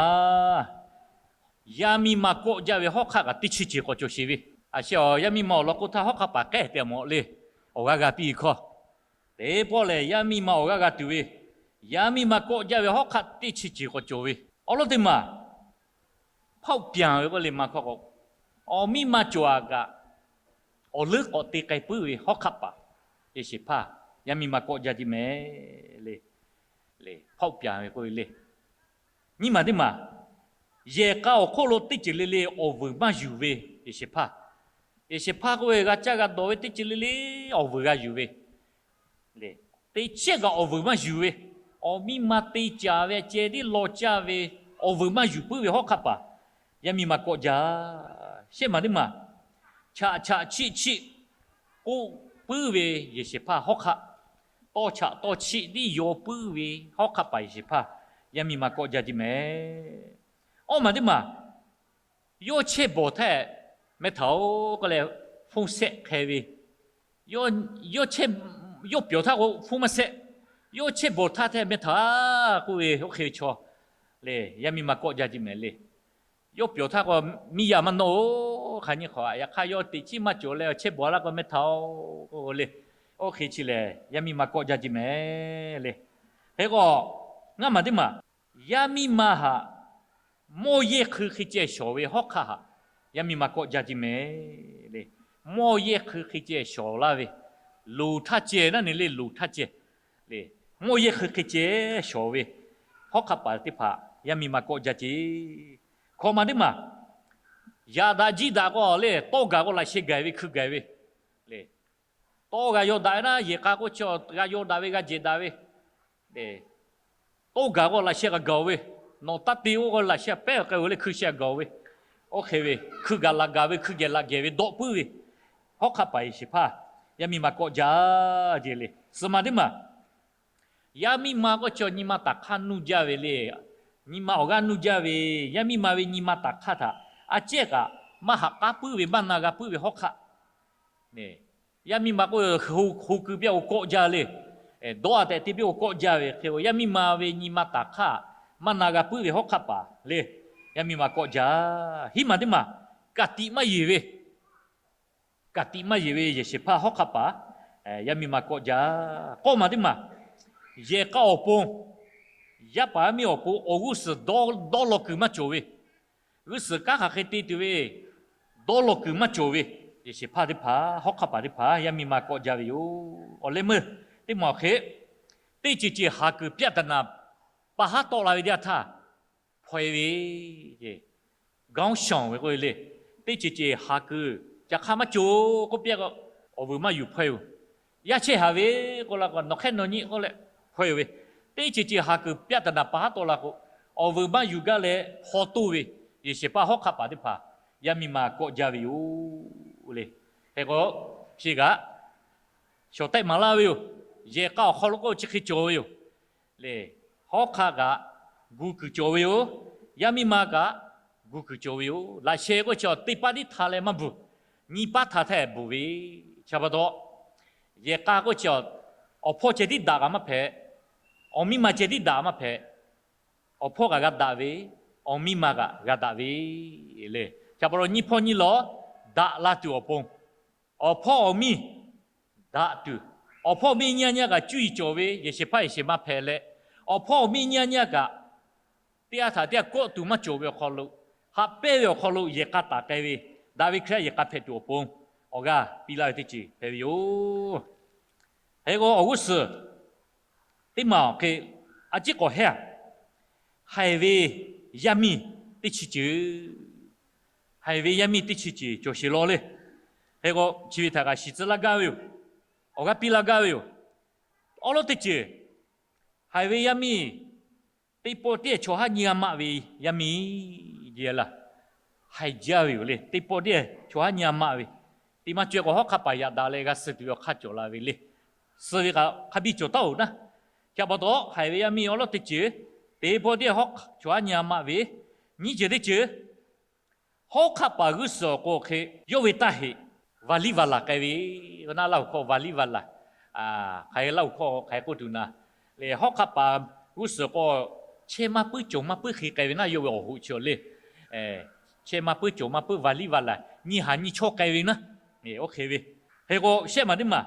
yaˇ miˇ ma kawˆ jaˇ ve hawˉ hk'aˆ kaꞈ teˇ chi ceuˬ k'awꞈ cawˬ sheˍ ve. A sheh awˬ yaˇ miˇ ma awˬ lawn k'oˆ htaˇ hawˉ hk'aˆ paˍ k'ehˉ te mawˬ le. Awˬ g'aˇ g'a piˇ hkawˇ teˇ pawˆ lehˬ, yaˇ miˇ ma awˬ g'aˇ g'a tuˬ ve, yaˇ miˇ ma kawˆ jaˇ ve hawˉ hk'aˆ teˇ chi ceuˬ k'awꞈ cawˬ ve. Awˬ lawn teˇ maˬ, hpaoˆ pyanˍ ve k'oˆ le maˇ hkawˇ k'o, awˬ miˇ ma cawˬ-a kaꞈ, awˬ leuˉ k'awꞈ te k'ai puiˉ ve hawˉ hk'aˆ paˍ yehˬ shehˍ hpaˇ yaˇ miˇ ma kawˆ jaˇ ji mehˍ le. Hpaoˆ pyanˍ ve k'oˆ ve le. Nyiˇ maˬ teˇ maˬ, yehˬ k'a awˬ hk'oˆ lo teˇ ceuˬ le le awˬ vuiˬ maˇ yuˬ ve yehˬ shehˍ hpaˇ. Yehˬ shehˍ hpaˇ k'oˆ ve g'a caˇ g'a dawˬ ve teˇ ceuˬ le le awˬ vuiˬ g'a yuˬ ve le. Te chehˇ kaꞈ awˬ vuiˬ maˇ yuˬ ve, awˬ miˇ ma te caˍ ve ceh tiˉ law caˇ ve, awˬ vuiˬ maˇ yuˬ puiˉ ve hawˉ hk'aˆ paˍ yaˇ miˇ ma kawˆ jaˇ. Shehˆ maˬ teˇ maˬ, chaꞈ chaꞈ chiˆ chiˆ k'oˆ puiˉ ve yehˬ shehˍ hpaˇ hawˉ hk'aˆ, tawˇ chaꞈ tawˇ chiˆ tiˉ yaw puiˉ ve hawˉ hk'aˆ paˍ yehˬ shehˍ hpaˇ yaˇ miˇ ma kawˆ jaˇ ji mehˍ. Awˇ maˬ teˇ maˬ, yawˇ chehˇ bawˬ htaˇ meh htaꞈ-oˬ k'oˆ leh hpfuhˇ sehˆ hk'e ve, yawˇ, yawˇ pyawˬ htaˇ k'o hpfuhˇ maˇ sehˆ. Yawˇ chehˇ bawˬ htaˇ htaˇ meh htaꞈ k'oˆ ve, oˇ hk'e ve chaw le, yaˇ miˇ ma kawˆ jaˇ ji mehˍ le. Yawˇ pyawˬ htaˇ k'o, miˇ yaˇ maˇ nawˇ-oˬ, hk'aˬ nyi hk'awꞈ yaꞈ hk'aˇ yawˇ teꞈ chiˉ maˇ cawˬ leh chehˇ bawˬ laˇ k'o meh htaꞈ-oˬ k'oˆ le. Oˇ hk'e chi lehˬ yaˇ miˇ ma kawˆ jaˇ ji mehˍ le. Hk'e k'o, ngaˇ maˬ teˇ maˬ, yaˇ miˇ ma htaꞈ mawˇ yehˇ hk'ui hk'e ceh shawˍ ve hawˉ hk'aˆ htaꞈ yaˇ miˇ ma kawˆ jaˇ ji mehˍ le. Mawˇ yehˇ hk'ui hk'e ceh shawˍ laˇ ve, loˍ htaˇ ceh naˉ ne le, loˍ htaˇ ceh le, mawˇ yehˇ hk'ui hk'e ceh shawˍ ve hawˉ hk'aˆ paˍ teˇ hpaˍ yaˇ miˇ ma kawˆ jaˇ ce. Hkawꞈ maˬ teˇ maˬ, yaꞈ daꞈ jiˇ daꞈ k'o le, tawˇ gaˬ k'o laꞈ sheh gaˬ ve hkui gaˬ ve le. Tawˇ g'a yaw daꞈ ve naˉ, yehˬ k'a k'o chi g'a yaw daꞈ ve, g'a jehˬ daꞈ ve le. Tawˇ gaˬ k'o laꞈ sheh k'a gaˬ-oˬ ve, nawˬ taˇ te-oˬ k'o laꞈ sheh pehˉ k'a-oˬ le, hkui sheh gaˬ-oˬ ve, oˇ hk'e ve hkui gaˬ laꞈ gaˬ ve, hkui gehˬ laꞈ gehˬ ve dawˆ puiˉ ve hawˉ hk'aˆ paˍ yehˬ shehˍ hpaˇ yaˇ miˇ ma kawˆ jaˇ ce le. Suhˍ maˬ teˇ maˬ, yaˇ miˇ ma k'o chi nyi ma taˍ hk'aˇ nuˇ jaˇ ve le. Nyi ma awˬ g'aˇ nuˇ jaˇ ve, yaˇ miˇ ma ve nyi ma taˍ hk'aˇ htaꞈ a cehˇ kaꞈ maˇ haꞈ k'aˉ puiˉ ve, maˇ na g'a puiˉ ve hawˉ hk'aˆ Yaˇ miˇ ma k'o, ho ku piˇ-o kawˆ jaˇ le. Dawˇ-a tehꞈ te piˇ-o kawˆ jaˇ ve hk'e, yaˇ miˇ ma ve nyi ma taˍ hk'aˇ maˇ na g'a puiˉ ve hawˉ hk'aˆ paˍ le. Yaˇ miˇ ma kawˆ jaˇ. Hiˉ maˬ teˇ maˬ, ka tiꞈ maˇ yeˬ ve, ka tiꞈ maˇ yeˬ ve yehˬ shehˍ hpaˇ hawˉ hk'aˆ paˍ yaˇ miˇ ma kawˆ jaˇ. K'awˇ maˬ teˇ maˬ, yehˬ k'a awˬ pon, yaˇ paˍ yaˇ miˇ awˬ pon awˬ g'uˇ suhˍ dawˇ law kuiˬ maˇ cawˬ ve, g'uˇ suhˍ kanˉ hk'aˬ hk'e te tuˬ ve dawˇ law kuiˬ maˇ cawˬ ve yehˬ shehˍ hpaˇ teˇ hpaˍ, hawˉ hk'aˆ paˍ teˇ hpaˍ yaˇ miˇ ma kawˆ jaˇ ve yoˬ. Awˬ leh meuˇ teˇ maˬ awˬ hk'e, teˇ ceuˬ ceuˬ haˍ kuiˬ ပြဿနာ pa haˉ tawˆ la ve teˇ yanˇ htaˇ, hpaw-e ve, gaoˉ shanˍ ve k'oˆ ve le. Teˇ ceuˬ ceuˬ haˍ kuiˬ ca hk'aˇ maˇ cawˬ k'oˆ piˇ k'o, awˬ vuiˬ maˇ yuˬ hpaw-e-oˬ. Yaˇ chehˇ haˍ ve k'oˆ la k'o, nawˬ hk'ehˇ nawˬ nyi k'oˆ leh hpaw-e ve, teˇ ceuˬ ceuˬ haˍ kuiˬ ပြဿနာ pa haˉ tawˆ la k'o, awˬ vuiˬ maˇ yuˬ gaˇ leh hpaw toˇ ve yehˬ shehˍ hpaˇ hawˉ hk'aˆ paˍ teˇ hpaˍ yaˇ miˇ ma kawˆ jaˇ ve yoˬ le. Hk'e k'o, chi kaꞈ shawˍ tehˆ maˍ laˇ ve yoˬ. Yehˬ k'a awˬ hk'aw lo k'o chi hk'e cawˬ ve yoˬ le. Hawˉ hk'aˆ kaꞈ gu kuiˬ cawˬ ve yoˬ. Yaˇ miˇ ma kaꞈ gu kuiˬ cawˬ ve yoˬ. Laꞈ sheh k'oˆ chi awˬ teˇ paˉ tiˉ htaꞈ leh maˇ bvuhˬ, nyiˇ paˉ htaꞈ htaˇ bvuhˬ ve. Chi pa taw, yehˬ k'a k'oˆ chi awˬ hpawˇ ceh tiˉ daꞈ kaꞈ maˇ hpehꞈ, awˬ miˇ ma ceh tiˉ daꞈ maˇ hpehꞈ. Awˬ hpawˇ kaꞈ g'a daꞈ ve, awˬ miˇ ma kaꞈ g'a daꞈ ve le. Chi pa taw nyiˇ hpawˇ nyiˇ lawˬ daꞈ la tuˬ awˬ pon, awˬ hpawˇ awˬ miˇ daꞈ tuˬ, awˬ hpawˇ miˇ nyi a nyi a kaꞈ cuˇ yiˍ cawˬ ve yehˬ shehˍ hpaˇ yehˬ shehˍ ma hpehꞈ leh, awˬ hpawˇ awˬ miˇ nyi a nyi a kaꞈ teˇ g'aˇ htaꞈ teˇ g'aˇ kawˆ tuˬ maˇ cawˬ ve awˬ hk'aw lo, haꞈ pehnˇ ve awˬ hk'aw lo yehˬ k'a taˍ k'ai ve, daꞈ ve Hkriꞈ yaˇ yehˬ k'a hpehꞈ tuˬ awˬ pon awˬ g'aˇ piˇ laˇ ve teˇ ceuˬ hpehꞈ ve yoˬ. Hk'e k'o awˬ g'uˇ suhˍ teˇ maˬ awˬ hk'e a ciˉ k'awꞈ hehˉ a. Haiˬ ve yaˇ miˇ teˇ chi ceuˬ, haiˬ ve yaˇ miˇ teˇ chi ceuˬ cawˬ sheˍ law le. Hk'e k'o chi ve htaꞈ kaꞈ shiˍ tcuh laˇ gaˇ ve yoˬ. Awˬ g'aˇ piˇ laˇ gaˇ ve yoˬ. Awˉ lawˉ teˇ ceuˬ, haiˬ ve yaˇ miˇ teˇ pawˆ tiˉ chaw haˉ nyi g'a maˆ ve yaˇ miˇ jeˬ laˇ, haiˬ jaˇ ve yoˬ le. Teˇ pawˆ tiˉ chaw haˉ nyi g'a maˆ ve, teˇ maˇ caweh k'o hawˉ hk'aˆ paˍ yaꞈ daꞈ leh g'a suh tuˬ ve awˬ hk'aˇ cawˬ la ve le. Suh ve kaꞈ hk'a biˇ cawˬ taˉ-oˬ naˉ. Chi pa taw haiˬ ve yaˇ miˇ awˉ lawˉ teˇ ceuˬ, teˇ pawˆ tiˉ chaw haˉ nyi g'a maˆ ve, nyiˇ ceuˬ teˇ ceuˬ, hawˉ hk'aˆ paˍ g'uˇ suhˍ awˬ k'o hk'e yawˇ ve taˇ heꞈ vaˍ liˇ vaˍ laˬ k'ai ve, naˆ laˇ huˍ hkawˇ vaˍ liˇ vaˍ laˬ, hk'aˬ hk'e laˇ huˍ hkawˇ hk'aˬ hk'e k'oˆ tuˬ na le. Hawˉ hk'aˆ paˍ g'uˇ suhˍ k'o, chehˇ maˇ puiˉ cawˬ maˇ puiˉ hk'e k'ai ve naˉ, yawˇ ve awˬ hoꞈ chi le. Chehˇ maˇ puiˉ cawˬ maˇ puiˉ vaˍ liˇ vaˍ laˬ nyiˇ haˍ nyiˇ chawˇ k'ai ve naˉ. Oˇ hk'e ve, hk'e k'o shehˆ maˬ teˇ maˬ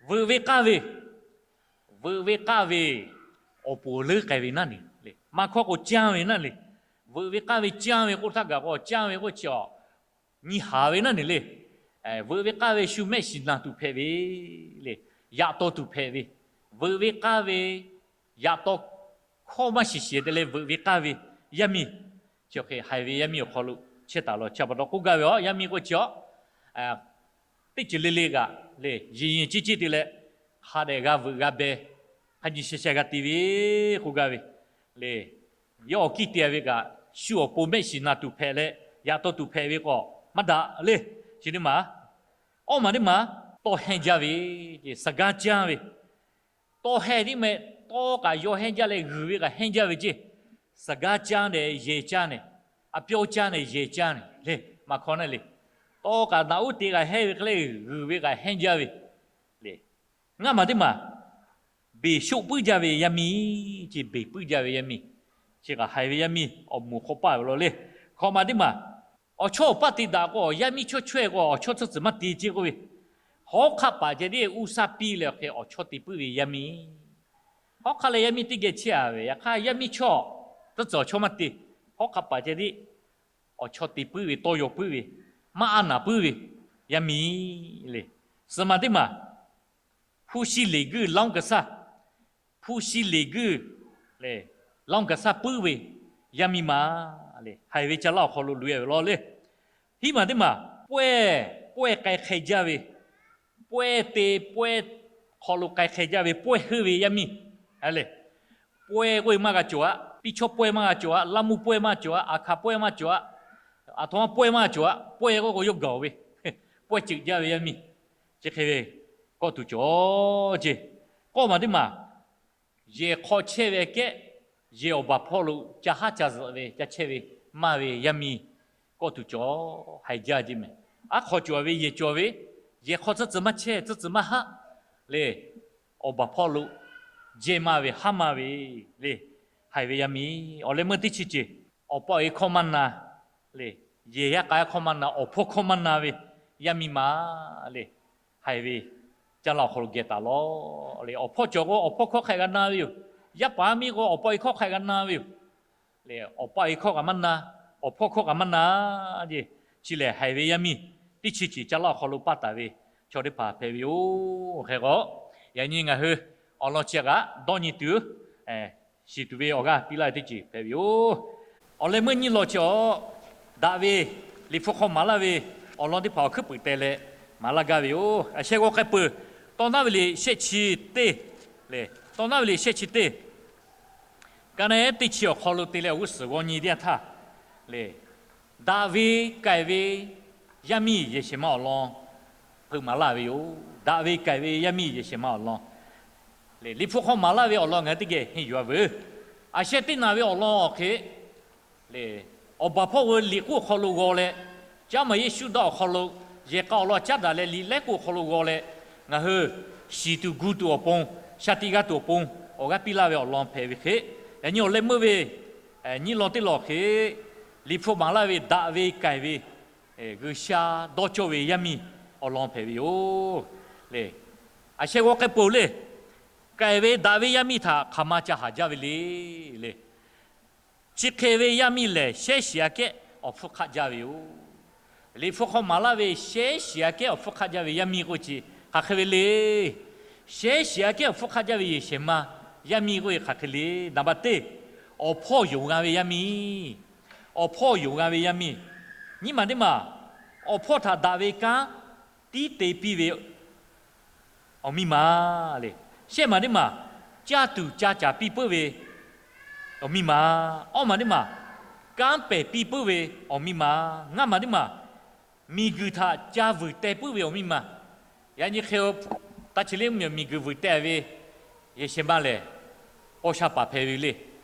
veuꞈ ve k'aˇ ve, veuꞈ ve k'aˇ ve awˬ poˍ leuˉ k'ai ve naˉ ne le. Maˇ hkawˇ k'o canˇ ve naˉ le. Veuꞈ ve k'aˇ ve canˇ ve k'oˆ htaˇ gaˬ k'o, canˇ ve k'oˆ chi a nyi haˍ ve naˉ ne le. Veuꞈ ve k'aˇ ve shu mehˆ shiˍ naˬ tuˬ hpehꞈ ve le. Yaꞈ taw tuˬ hpehꞈ ve, veuꞈ ve k'aˇ ve yaꞈ taw hkawˇ maˇ shiˍ shiˍ te leh veuꞈ ve k'aˇ ve yaˇ miˇ, chi hk'e haiˬ ve yaˇ miˇ awˬ hk'aw lo chehˇ taˍ law. Chi pa taw k'oˆ gaˇ ve a, yaˇ miˇ k'oˆ chi a teˇ ceuˬ le le kaꞈ le, yeˬ yeˬ ciˇ ciˇ te leh, hk'a dehꞈ g'a veuꞈ g'a beh, hk'a nyi sheh sheh g'a te ve k'oˆ gaˇ ve le. Yawˇ awˬ kiˇ te ve kaꞈ, shu awˬ pon mehˆ shiˍ naˬ tuˬ hpehꞈ leh, yaꞈ taw tuˬ hpehꞈ ve k'o maˇ daꞈ le. Chi teˇ maˬ, awˇ maˬ teˇ maˬ, tawˇ hehnˇ jaˇ ve, suhˍ gaˇ caˇ ve, tawˇ hehnˇ tiˉ meh, tawˇ kaꞈ yaw hehnˇ jaˇ leh g'uiˬ ve kaꞈ hehnˇ jaˇ ve ceˇ. Suhˍ gaˇ caˇ neh yehˬ caˇ neh, a pyawˇ caˇ neh yehˬ caˇ neh le, maˇ hkawˇ naˉ le. Tawˇ kaꞈ naꞈ uˉ te kaꞈ hehnˇ ve hk'e le, g'uiˬ ve kaꞈ hehnˇ jaˇ ve le. Ngaˇ maˬ teˇ maˬ, beˬ shoˆ puiˉ jaˇ ve yaˇ miˇ, ceˇ beˬ puiˉ jaˇ ve yaˇ miˇ, chi kaꞈ haiˬ ve yaˇ miˇ awˬ moˍ hk'aw paˇ ve law le. Hkawꞈ maˬ teˇ maˬ, awˬ chawˇ awˬ paˇ te daꞈ k'o, yaˇ miˇ chawˇ chaweh k'o awˬ chawˇ tcuhˇ tcuhˍ maˇ te ceˇ k'oˆ ve, hawˉ hk'aˆ paˍ ceh tiˉ uˇ saˇ piˇ leh awˬ hk'e awˬ chawˇ te puiˉ ve yaˇ miˇ. Hawˉ hk'aˆ leh yaˇ miˇ teˇ geh chehˇ a ve, yaꞈ hk'aˇ yaˇ miˇ chawˇ tcuhˇ tcuhˍ awˬ chawˇ maˇ te. Hawˉ hk'aˆ paˍ ceh tiˉ awˬ chawˇ te puiˉ ve, tawˇ yaw puiˉ ve, maˇ a naˍ puiˉ ve yaˇ miˇ le. Suhˍ maˬ teˇ maˬ, hpu shi leˬ guiˇ laˇ-oˬ kaꞈ saˇ, hpu shi leˬ guiˇ le, laˇ-oˬ kaꞈ saˇ puiˉ ve yaˇ miˇ ma le, haiˬ ve ca laˇ awˬ hk'aw lo loꞈ-e ve law le. Hiˉ maˬ teˇ maˬ, pawehˇ, pawehˇ k'ai hk'e jaˇ ve, pawehˇ te pawehˇ hk'aw lo k'ai hk'e jaˇ ve pawehˇ heuˆ ve yaˇ miˇ le. Pawehˇ k'oˆ ve maˇ g'a cawˬ a, piˇ chawˇ pawehˇ maˇ g'a cawˬ a, laˇ mvuhˇ pawehˇ maˇ cawˬ a, a hkaꞈ pawehˇ maˇ cawˬ a, a htoꞈ ma pawehˇ maˇ cawˬ a, pawehˇ k'oˆ k'o yawˇ gaˬ-oˬ ve, pawehˇ ceuꞈ jaˇ ve yaˇ miˇ, chi hk'e ve kawˆ tuˬ cawˬ ceˇ. Kawˆ maˬ teˇ maˬ, yehˬ hk'aw chehˇ ve kehˉ, yehˬ awˬ baˬ hpawˇ lo ca haˉ ca zuhꞈ ve ca chehˇ ve maˇ ve yaˇ miˇ kawˆ tuˬ cawˬ, haiˬ jaˇ ceˇ meh. Aˉ hk'aw cawˬ ve yehˬ cawˬ ve, yehˬ hk'aw tcuhˇ tcuhˍ maˇ chehˇ, tcuhˇ tcuhˍ maˇ haˆ le. Awˬ baˬ hpawˇ lo jehˇ maˇ ve haˉ maˇ ve le, haiˬ ve yaˇ miˇ. Awˬ leh meuˇ teˇ chi ceˬ, awˬ pa awˬ e hkawˇ maˇ na le, yehˬ yaˇ k'a yaˇ hkawˇ maˇ na, awˬ hpawˇ hkawˇ maˇ na ve yaˇ miˇ ma le, haiˬ ve ca laˇ awˬ hk'aw lo geh taˍ law le. Awˬ hpawˇ cawˬ k'o awˬ hpawˇ hkawˇ hk'a g'a na ve yoˬ. Yaˇ paˍ yaˇ miˇ k'o awˬ pa awˬ e hkawˇ hk'a g'a na ve yoˬ le. Awˬ pa awˬ e hkawˇ kaꞈ maˇ na, awˬ hpawˇ hkawˇ kaꞈ maˇ na ceˇ. Chi lehˬ haiˬ ve yaˇ miˇ teˇ chi ceˬ ca laˇ awˬ hk'aw lo paˇ taˍ ve chaw teˇ hpaˍ hpehꞈ ve yoˬ. Hk'e k'o, yaꞈ nyi ngaˬ hui awˬ lawn chi kaꞈ dawˇ nyi tuˬ shiˍ tuˬ ve awˬ g'aˇ piˇ laˇ ve teˇ ceuˬ hpehꞈ ve yoˬ. Awˬ leh meuˇ nyiˇ law chi awˬ, daꞈ ve Liꞈ hpu hk'aw maˍ laˇ ve awˬ lawn teˇ hpaˍ awˬ hkuiˉ puiˍ teh leh maˍ laˇ gaˇ ve yoˬ. A sheh g'aw k'ai peuˬ, Tawˇ naˉ ve liꞈ shehˆ chi teˇ le, Tawˇ naˉ ve liꞈ shehˆ chi teˇ, ka naˉ ehˉ teˇ chi awˬ hk'aw lo te leh awˬ g'uˇ suhˍ g'aw nyi teˇ yanˇ htaˇ le, Daꞈ ve k'ai ve yaˇ miˇ yehˬ shehˍ ma awˬ lawn hpeuꞈ maˍ laˇ ve yoˬ. Daꞈ ve k'ai ve yaˇ miˇ yehˬ shehˍ ma awˬ lawn, Liꞈ hpu hk'aw maˍ laˇ ve awˬ lawn ngaˬ hui teˇ geh henˇ yuˬ-a veuˬ. A sheh teˇ naˬ ve awˬ lawn awˬ hk'e, awˬ baˬ hpawˇ hui liꞈ k'oˆ awˬ hk'aw lo g'aw leh, caˉ maˬ Yeˍsuˆ dawˇ awˬ hk'aw lo yehˬ k'a awˬ lawn caˉ daꞈ leh liꞈ lehˉ k'oˆ awˬ hk'aw lo g'aw leh, ngaˬ hui shiˍ tuˬ gu tuˬ awˬ pon, shaˍ tiꞈ g'a tuˬ awˬ pon awˬ g'aˇ piˇ laˇ ve awˬ lawn hpehꞈ ve hk'e, yaꞈ nyi awˬ leh meuˇ ve nyiˇ lawn teˇ lawn hk'e, Liꞈ hpu maˍ laˇ ve daꞈ ve k'ai ve G'uiˬsha dawˇ cawˇ ve yaˇ miˇ awˬ lawn hpehꞈ ve yoˬ. A sheh g'aw k'ai peuˬ le. K'ai ve daꞈ ve yaˇ miˇ htaꞈ hk'aˬ ma ca haˍ jaˇ ve le. Le, chi hk'e ve yaˇ miˇ lehˬ, shehˉ shiˍ aꞈ kehˉ awˬ hpfuhˇ hk'aˆ jaˇ ve yoˬ. Liꞈ hpu hk'aw maˍ laˇ ve shehˉ shiˍ aꞈ kehˉ awˬ hpfuhˇ hk'aˆ jaˇ ve yaˇ miˇ k'oˆ ve chi hk'aˬ hk'e ve le. Shehˉ shiˍ aꞈ kehˉ awˬ hpfuhˇ hk'aˆ jaˇ ve yehˬ shehˍ ma yaˇ miˇ k'oˆ ve hk'aˬ hk'e le. Naˍ baˬ teˇ, awˬ hpawˇ yonˍ g'a ve yaˇ miˇ. Awˬ hpawˇ yonˍ g'a ve yaˇ miˇ. Nyiˇ maˬ teˇ maˬ, awˬ hpawˇ htaꞈ daꞈ ve kanˉ tiˉ te piˇ ve awˬ miˇ ma le. Shehˆ maˬ teˇ maˬ, caˇ tuˬ ca caˍ piˇ puiˉ ve awˬ miˇ ma. Awˇ maˬ teˇ maˬ, kanˉ pehˬ piˇ puiˉ ve awˬ miˇ ma. Ngaˇ maˬ teˇ maˬ, miˬguiˬ htaꞈ ca vuiˬ teh puiˉ ve awˬ miˇ ma. Yaꞈ nyi hk'e, taˇ chi le mvuhˇmiˬ miˬguiˬ vuiˬ teh ve yehˬ shehˍ ma lehˬ, paw sha paˍ hpehꞈ ve le.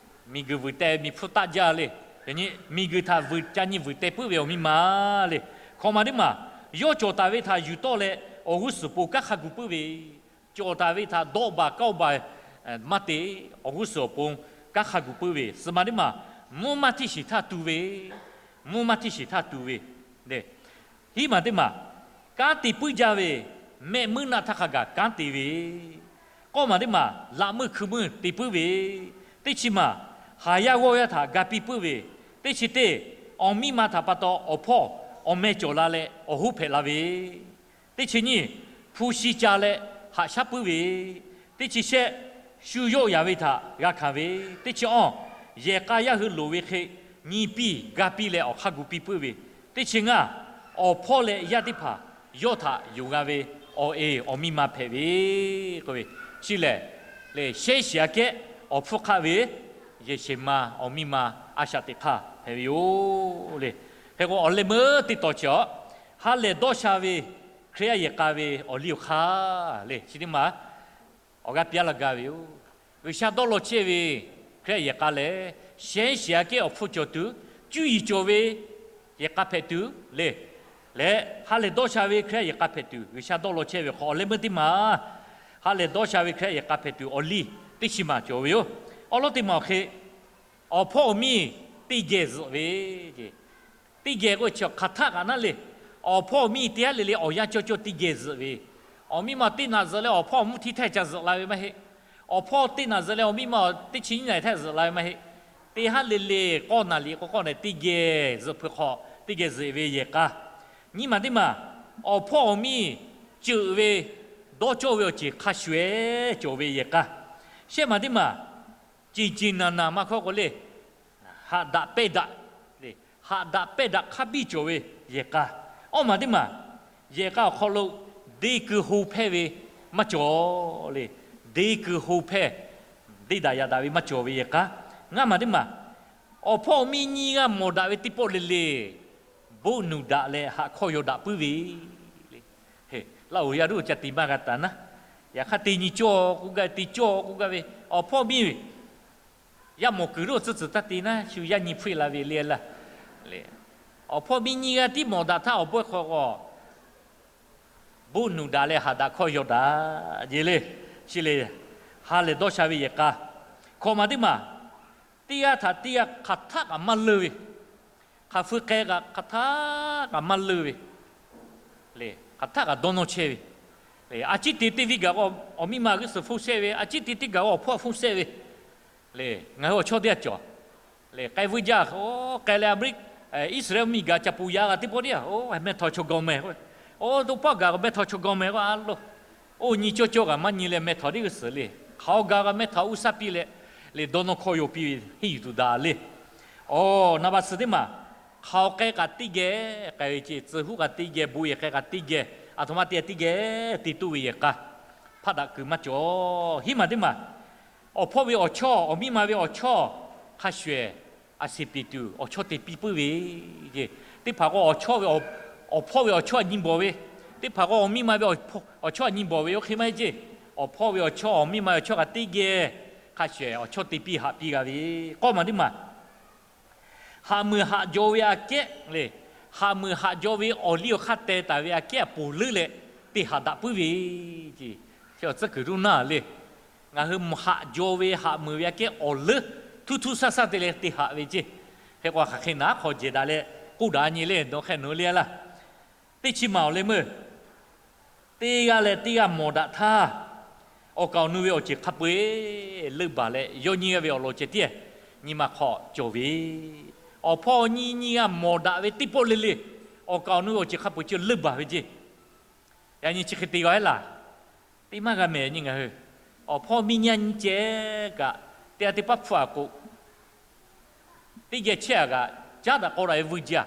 Miˬguiˬ vuiˬ teh ve miˬ hpfuhˇ taˆ jaˇ le. Yaꞈ nyi miˬguiˬ htaꞈ vuiˬ ca nyi vuiˬ teh puiˉ ve awˬ miˇ ma le. Hkawꞈ maˬ teˇ maˬ, yawˇ cawˬ taˍ ve htaꞈ yuˬ tawˆ leh awˬ g'uˇ suhˍ pon kanˉ hk'a gu puiˉ ve, cawˬ taˍ ve htaꞈ dawˆ baˬ kawˆ baˬ maˇ te, awˬ g'uˇ suhˍ awˬ pon kanˉ hk'a gu puiˉ ve. Suhˍ maˬ teˇ maˬ, mvuhˇ maˇ htiˇ shiˍ htaˇ tu ve, mvuhˇ maˇ htiˇ shiˍ htaˇ tu ve. Hiˉ maˬ teˇ maˬ, kanˉ te puiˉ jaˇ ve mehˆ muiˉ naˆ htaˇ hk'a gaˬ kanˉ te ve. K'awˇ maˬ teˇ maˬ, laꞈ meuˇ hkui meuˇ te puiˉ ve. Teˇ chi maˬ, haˍ yaˇ g'awˇ yaˇ htaꞈ ga piˇ puiˉ ve. Teˇ chi teˇ, awˬ miˇ ma htaꞈ pa taw awˬ hpawˇ awˬ meh cawˬ la leh awˬ hoˉ hpehꞈ la ve. Teˇ chi nyiˇ, hpu shi ca leh haꞈ shaˉ puiˉ ve. Teˇ chi shehˆ, shu yawˆ yaˍ ve htaꞈ g'a hkanˍ ve. Teˇ chi awˇ, yehˬ k'a yaˇ hui loˍ ve hk'e nyi piˇ ga piˇ leh awˬ hk'aˇ gu piˇ puiˉ ve. Teˇ chi ngaˇ, awˬ hpawˇ leh yaˇ teˇ hpaˍ yawˇ htaꞈ yonˍ g'a ve awˬ e awˬ miˇ ma hpehꞈ ve k'oˆ ve. Chi lehˬ, le shehˉ shiˍ aꞈ kehˉ awˬ hpfuhˇ hk'aˆ ve yehˬ shehˍ ma awˬ miˇ ma a shaꞈ teꞈ hk'aˇ hpehꞈ ve yoˬ le. Hk'e k'o, awˬ leh meuˇ teˇ tawn chi awˬ, ha lehˬ dawˇ sha ve Hkriꞈ yaˇ yehˬ k'a ve awˬ liˇ awˬ hk'aˇ le chi teˇ maˬ awˬ g'aˇ piˇ laˇ gaˇ ve yoˬ. G'uiˬsha dawˇ law chehˇ ve Hkriꞈ yaˇ yehˬ k'a lehˬ, shehˉ shiˍ aꞈ kehˉ awˬ hpfuhˇ cawˬ tuˬ, cuˇ yiˍ cawˬ ve yehˬ k'a hpehꞈ tuˬ le. Leh ha lehˬ dawˇ sha ve Hkriꞈ yaˇ yehˬ k'a hpehꞈ tuˬ, G'uiˬsha dawˇ law chehˇ ve hk'aw awˬ leh meuˇ teˇ maˬ, ha lehˬ dawˇ sha ve Hkriꞈ yaˇ yehˬ k'a hpehꞈ tuˬ awˬ liˇ teˇ chi maˬ cawˬ ve yoˬ. Awˬ lawn teˇ maˬ awˬ hk'e, awˬ hpawˇ awˬ miˇ teˇ geh zuhꞈ ve, teˇ geh k'oˆ chi hk'aˬ htaˆ kaꞈ naˉ le. Awˬ hpawˇ awˬ miˇ teˇ haˉ le le awˬ yanˇ cawˇ cawˇ teˇ geh zuhꞈ ve. Awˬ miˇ ma teˇ naꞈ zuhꞈ leh awˬ hpawˇ awˬ mvuhˇ htiˇ htehˇ ca zuhꞈ la ve maˇ heˆ. Awˬ hpawˇ teˇ naꞈ zuhꞈ leh awˬ miˇ ma teˇ chi nyiˇ naꞈ htehˇ zuhꞈ la ve maˇ heˆ. Teˇ haˉ le le k'awˇ naˍ liꞈ k'o k'awˇ naˍ teˇ geh zuhꞈ hpeuꞈ hk'awꞈ teˇ geh zuhꞈ ve yehˬ k'a. Nyiˇ maˬ teˇ maˬ, awˬ hpawˇ awˬ miˇ ceuꞈ ve dawˇ cawˇ ve awˬ ceuˬ hk'a shuˍ ehˉ cawˬ ve yehˬ k'a. Shehˆ maˬ teˇ maˬ, ceˬ ceˬ naˬ naˬ maˇ hkawˇ k'o le, haꞈ daꞈ pehˇ daꞈ, haꞈ daꞈ pehˇ daꞈ hk'a biˇ cawˬ ve yehˬ k'a. Awˇ maˬ teˇ maˬ, yehˬ k'a awˬ hk'aw lo deˇ kuiˬ ho hpehˇ ve maˇ cawˬ le. Deˇ kuiˬ ho hpehˇ, deˇ daꞈ yaꞈ daꞈ ve maˇ cawˬ ve yehˬ k'a. Ngaˇ maˬ teˇ maˬ, awˬ hpawˇ awˬ miˇ nyiˇ g'aˇ mawˬ daꞈ ve teˇ pawˆ le le, boˆ nuˬ daꞈ leh haꞈ hkawˇ yaw daꞈ puiˉ ve le. Laˇ oˬ yaˇ duˇ ca te maˇ g'a taˍ naˉ. Yaꞈ hk'aˇ te nyi cawˇ k'oˆ gaˇ ve, te cawˇ k'oˆ gaˇ ve, awˬ hpawˇ miˇ ve yaˇ mawˬ kuiˬ lo tcuhˉ tcuhˬ taˇ te naˉ, shu yaˇ nyi hpfuhˇ la ve le laˇ. Awˬ hpawˇ miˇ nyiˇ g'aˇ tiˉ mawˬ daꞈ htaˇ awˬ bawehˇ hk'aw k'o, boˆ nuˬ daꞈ leh haꞈ daꞈ hkawˇ yaw daꞈ jeˬ le. Chi le, ha lehˬ dawˇ sha ve yehˬ k'a. Hkawꞈ maˬ teˇ maˬ, teˇ g'aˇ htaꞈ teˇ g'aˇ hk'aˬ htaˆ kaꞈ maˇ leunˇ ve, hk'aˬ feu k'ai kaꞈ hk'aˬ htaˆ kaꞈ maˇ leunˇ ve, hk'aˬ htaˆ kaꞈ dawˇ nawˇ chehˇ ve, a ciˉ te teˇ viˉ gaˬ k'o, awˬ miˇ ma g'uˇ suhˍ hpfuhˇ shehˆ ve, a ciˉ te teˇ gaˬ k'o awˬ hpawˇ hpfuhˇ shehˆ ve le. Ngaˬ hui awˬ chawˇ teˇ g'aˇ cawˬ le, k'ai vuiˇ jaˇ, k'ai leh Aˍmeˍriˆ, Iˉsaˍreˍlaˆ miˬ gaˬ ca puˬ yaꞈ g'a teˇ pawˆ teˇ yanˇ, oˇ meh htaw chaw gaw meh k'o, oˇ to pawˆ gaˬ k'o meh htaw chaw gaw meh k'o a lo, oˇ nyi cawˇ cawˇ kaꞈ maˇ nyi leh meh htaw teˇ g'uˇ suhˍ le, hk'aˬ hk'aw gaˬ k'o meh htaw uˇ saˉ piˇ leh, le dawˇ nawˇ hkawˇ yaw piˇ ve henˇ yuˬ tuˬ daꞈ le. Awˬ, naˍ baˬ suhˍ teˇ maˬ, hk'aˬ hk'aw k'ai kaꞈ teˇ geh k'ai ve ce, tcuh huˉ kaꞈ teˇ geh, bon yehˬ k'ai kaꞈ teˇ geh, aˬ htoꞈ ma te teˇ geh te toˇ ve yehˬ k'a, hpaˆ daꞈ kuiˬ maˇ cawˬ. Hiˉ maˬ teˇ maˬ, awˬ hpawˇ ve awˬ chawˇ, awˬ miˇ ma ve awˬ chawˇ hk'a shuˍ ehˍ a siˍ piˍ tuˬ awˬ chawˇ te piˇ puiˉ ve ceˇ. Teˇ hpaˍ k'o awˬ chawˇ ve, awˬ hpawˇ ve awˬ chawˇ a nyi bawˬ ve, teˇ hpaˍ k'o awˬ miˇ ma ve awˬ chawˇ a nyi bawˬ ve oˇ hk'e maˇ heˆ ceˇ. Awˬ hpawˇ ve awˬ chawˇ, awˬ miˇ ma ve awˬ chawˇ kaꞈ teˇ geh hk'a shuˍ awˬ chawˇ te piˇ haꞈ piˇ g'a ve. K'awˇ maˬ teˇ maˬ, haꞈ muiˬ haꞈ jaw ve aꞈ kehˉ le, haꞈ muiˬ haꞈ jaw ve awˬ liˇ awˬ hk'aˇ teh taˍ ve aꞈ kehˉ a poˬ leuˉ leh te haꞈ daꞈ puiˉ ve ceˇ. Chi awˬ tcuhˉ kuiˬ ruˇ naˇ le. Ngaˬ hui haꞈ jaw ve haꞈ muiˬ ve aꞈ kehˉ awˬ leuˉ htuˇ htuˇ saˇ saˇ te leh te haꞈ ve ceˇ. Hk'e k'o hk'aˬ hk'e naˉ hk'aw jehˬ daꞈ leh k'oˆ daꞈ nyi le dawˇ hk'e nawˬ hui le laˇ. Teˇ chi maˬ awˬ leh meuˇ, teˇ g'aˇ leh teˇ g'aˇ mawˬ daꞈ htaˇ, awˬ kaˍ awˬ nu ve awˬ ceuˬ hk'a peu-eˬ leunˇ baˬ leh yawˇ nyiˇ g'aˇ ve awˬ lawn ceh tiˉ nyi ma hk'aw cawˬ ve, awˬ hpawˇ nyiˇ nyiˇ g'aˇ mawˬ daꞈ ve teˇ pawˆ le le, awˬ kaˍ awˬ nu ve awˬ ceuˬ hk'a peu-eˬ ceh leunˇ baˬ ve ceˇ. Yaꞈ nyi chi hk'e te g'a heˆ laˇ. Teˇ maˇ g'a mehˍ nyi ngaˬ hui. Awˬ hpawˇ miˇ nyiˇ g'aˇ nyiˇ ceh kaꞈ, teˇ g'aˇ teˇ pawˆ hpfuhˇ a k'o, teˇ geh chehˇ a kaꞈ, caˉ daꞈ k'aw daꞈ ve vuiˬ jaˇ.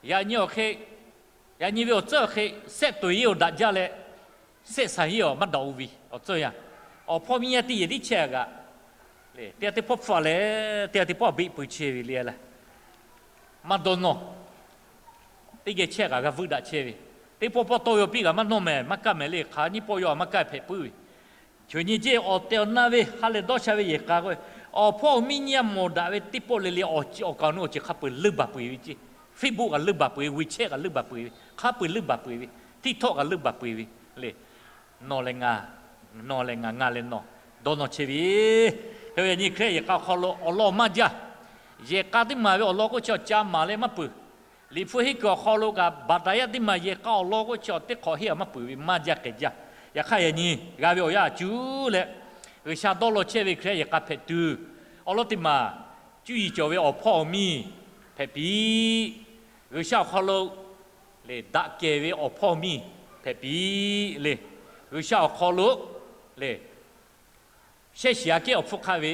Yaꞈ nyi awˬ hk'e, yaꞈ nyi ve awˬ tcuhˉ awˬ hk'e, sehˆ toˍ yeˇ awˬ daꞈ jaˇ leh, sehˆ saˍ yeˇ awˬ maˇ daꞈ-o ve awˬ tcuhˉ yaˇ. Awˬ hpawˇ miˇ nyiˇ g'aˇ teˇ yehˬ tiˉ chehˇ a kaꞈ, teˇ g'aˇ teˇ pawˆ hpfuhˇ a leh, teˇ g'aˇ teˇ pawˆ beˆ pui chehˇ ve le laˇ. Maˇ dawˇ nawˇ. Teˇ geh chehˇ kaꞈ g'a vuiˇ daꞈ chehˇ ve, teˇ pawˆ pawˆ tawˇ ve awˬ piˇ kaꞈ maˇ nawˇ mehˍ, maˇ kaˇ mehˍ le, hk'aˬ nyiˇ pawˆ yaw a maˇ kaˇ hpehꞈ puiˉ ve. Choˬ nyi ceˇ awˬ tehˬ awˬ na ve ha lehˬ dawˇ sha ve yehˬ k'a k'o, awˬ hpawˇ miˇ nyiˇ g'aˇ mawˬ daꞈ ve teˇ pawˆ le le, awˬ kaˍ awˬ nu awˬ ceuˬ hk'a peu-eˬ leunˇ baˬ peuˬ ve ceˇ. Facebook kaꞈ leunˇ baˬ peuˬ ve, WeChat kaꞈ leunˇ baˬ peuˬ ve, hk'a peu-eˬ leunˇ baˬ peuˬ ve, TikTok kaꞈ leunˇ baˬ peuˬ ve le. Nawˬ leh ngaˬ, nawˬ leh ngaˬ, ngaˬ leh nawˬ, dawˇ nawˇ chehˇ ve. Hk'e yaꞈ nyi Hkriꞈ yaˇ yehˬ k'a awˬ hk'aw lo awˬ lawn maˇ jaˇ. Yehˬ k'a teˇ maˬ ve awˬ lawn k'oˆ chi awˬ ca maˍ leh maˇ peuˬ. Liꞈ hpu henˇ kuiˬ awˬ hk'aw lo kaꞈ baˬ taˍ yaˇ teˇ maˬ yehˬ k'a awˬ lawn k'oˆ chi awˬ teˇ hk'awꞈ henˇ a maˇ peuˬ ve maˇ jaˇ hk'e jaˇ. Yaꞈ hk'aˇ yaꞈ nyi g'a ve awˬ yanˇ a cuˉ leh, G'uiˬsha dawˇ law chehˇ ve Hkriꞈ yaˇ yehˬ k'a hpehꞈ tuˬ, awˬ lawn teˇ maˬ cuˇ yiˍ cawˬ ve awˬ hpawˇ awˬ miˇ hpehꞈ piˇ. G'uiˬsha awˬ hk'aw lo lehˬ daꞈ kehˬ ve awˬ hpawˇ miˇ hpehꞈ piˇ le. G'uiˬsha awˬ hk'aw lo lehˬ shehˉ shiˍ aꞈ kehˉ awˬ hpfuhˇ hk'aˆ ve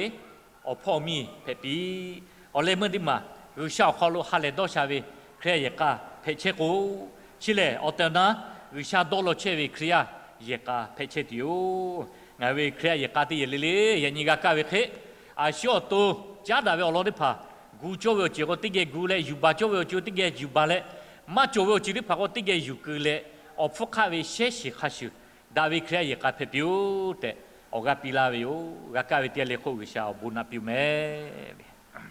awˬ hpawˇ miˇ hpehꞈ piˇ. Awˬ leh meuˇ teˇ maˬ G'uiˬsha awˬ hk'aw lo ha lehˬ dawˇ sha ve Hkriꞈ yaˇ yehˬ k'a hpehꞈ chehˇ k'o, chi lehˬ awˬ tehˬ awˬ na G'uiˬsha dawˇ law chehˇ ve Hkriꞈ yaˇ yehˬ k'a hpehꞈ chehˇ tuˬ yoˬ. Ngaˬ hui ve Hkriꞈ yaˇ yehˬ k'a teˇ yehˬ le le yaꞈ nyi g'a kaˇ ve hk'e, a shu awˬ to caˉ daꞈ ve awˬ lawn teˇ hpaˍ gu cawˇ ve awˬ ceuˬ k'o teˇ geh gu leh, yuˬ baˬ cawˇ ve awˬ ceuˬ k'o teˇ geh yuˬ baˬ leh, maˇ cawˬ ve awˬ ceuˬ teˇ hpaˍ k'o teˇ geh yuˬ keu leh, awˬ hpfuhˇ hk'aˆ ve shehˉ shiˍ hk'a shuˍ daꞈ ve Hkriꞈ yaˇ yehˬ k'a hpehꞈ piˇ-oˆ tehꞈ awˬ g'aˇ piˇ laˇ ve yoˬ. G'a kaˇ ve teˇ g'aˇ le hk'oˆ G'uiˬsha awˬ bon naꞈ piˇ-oˆ mehˍ.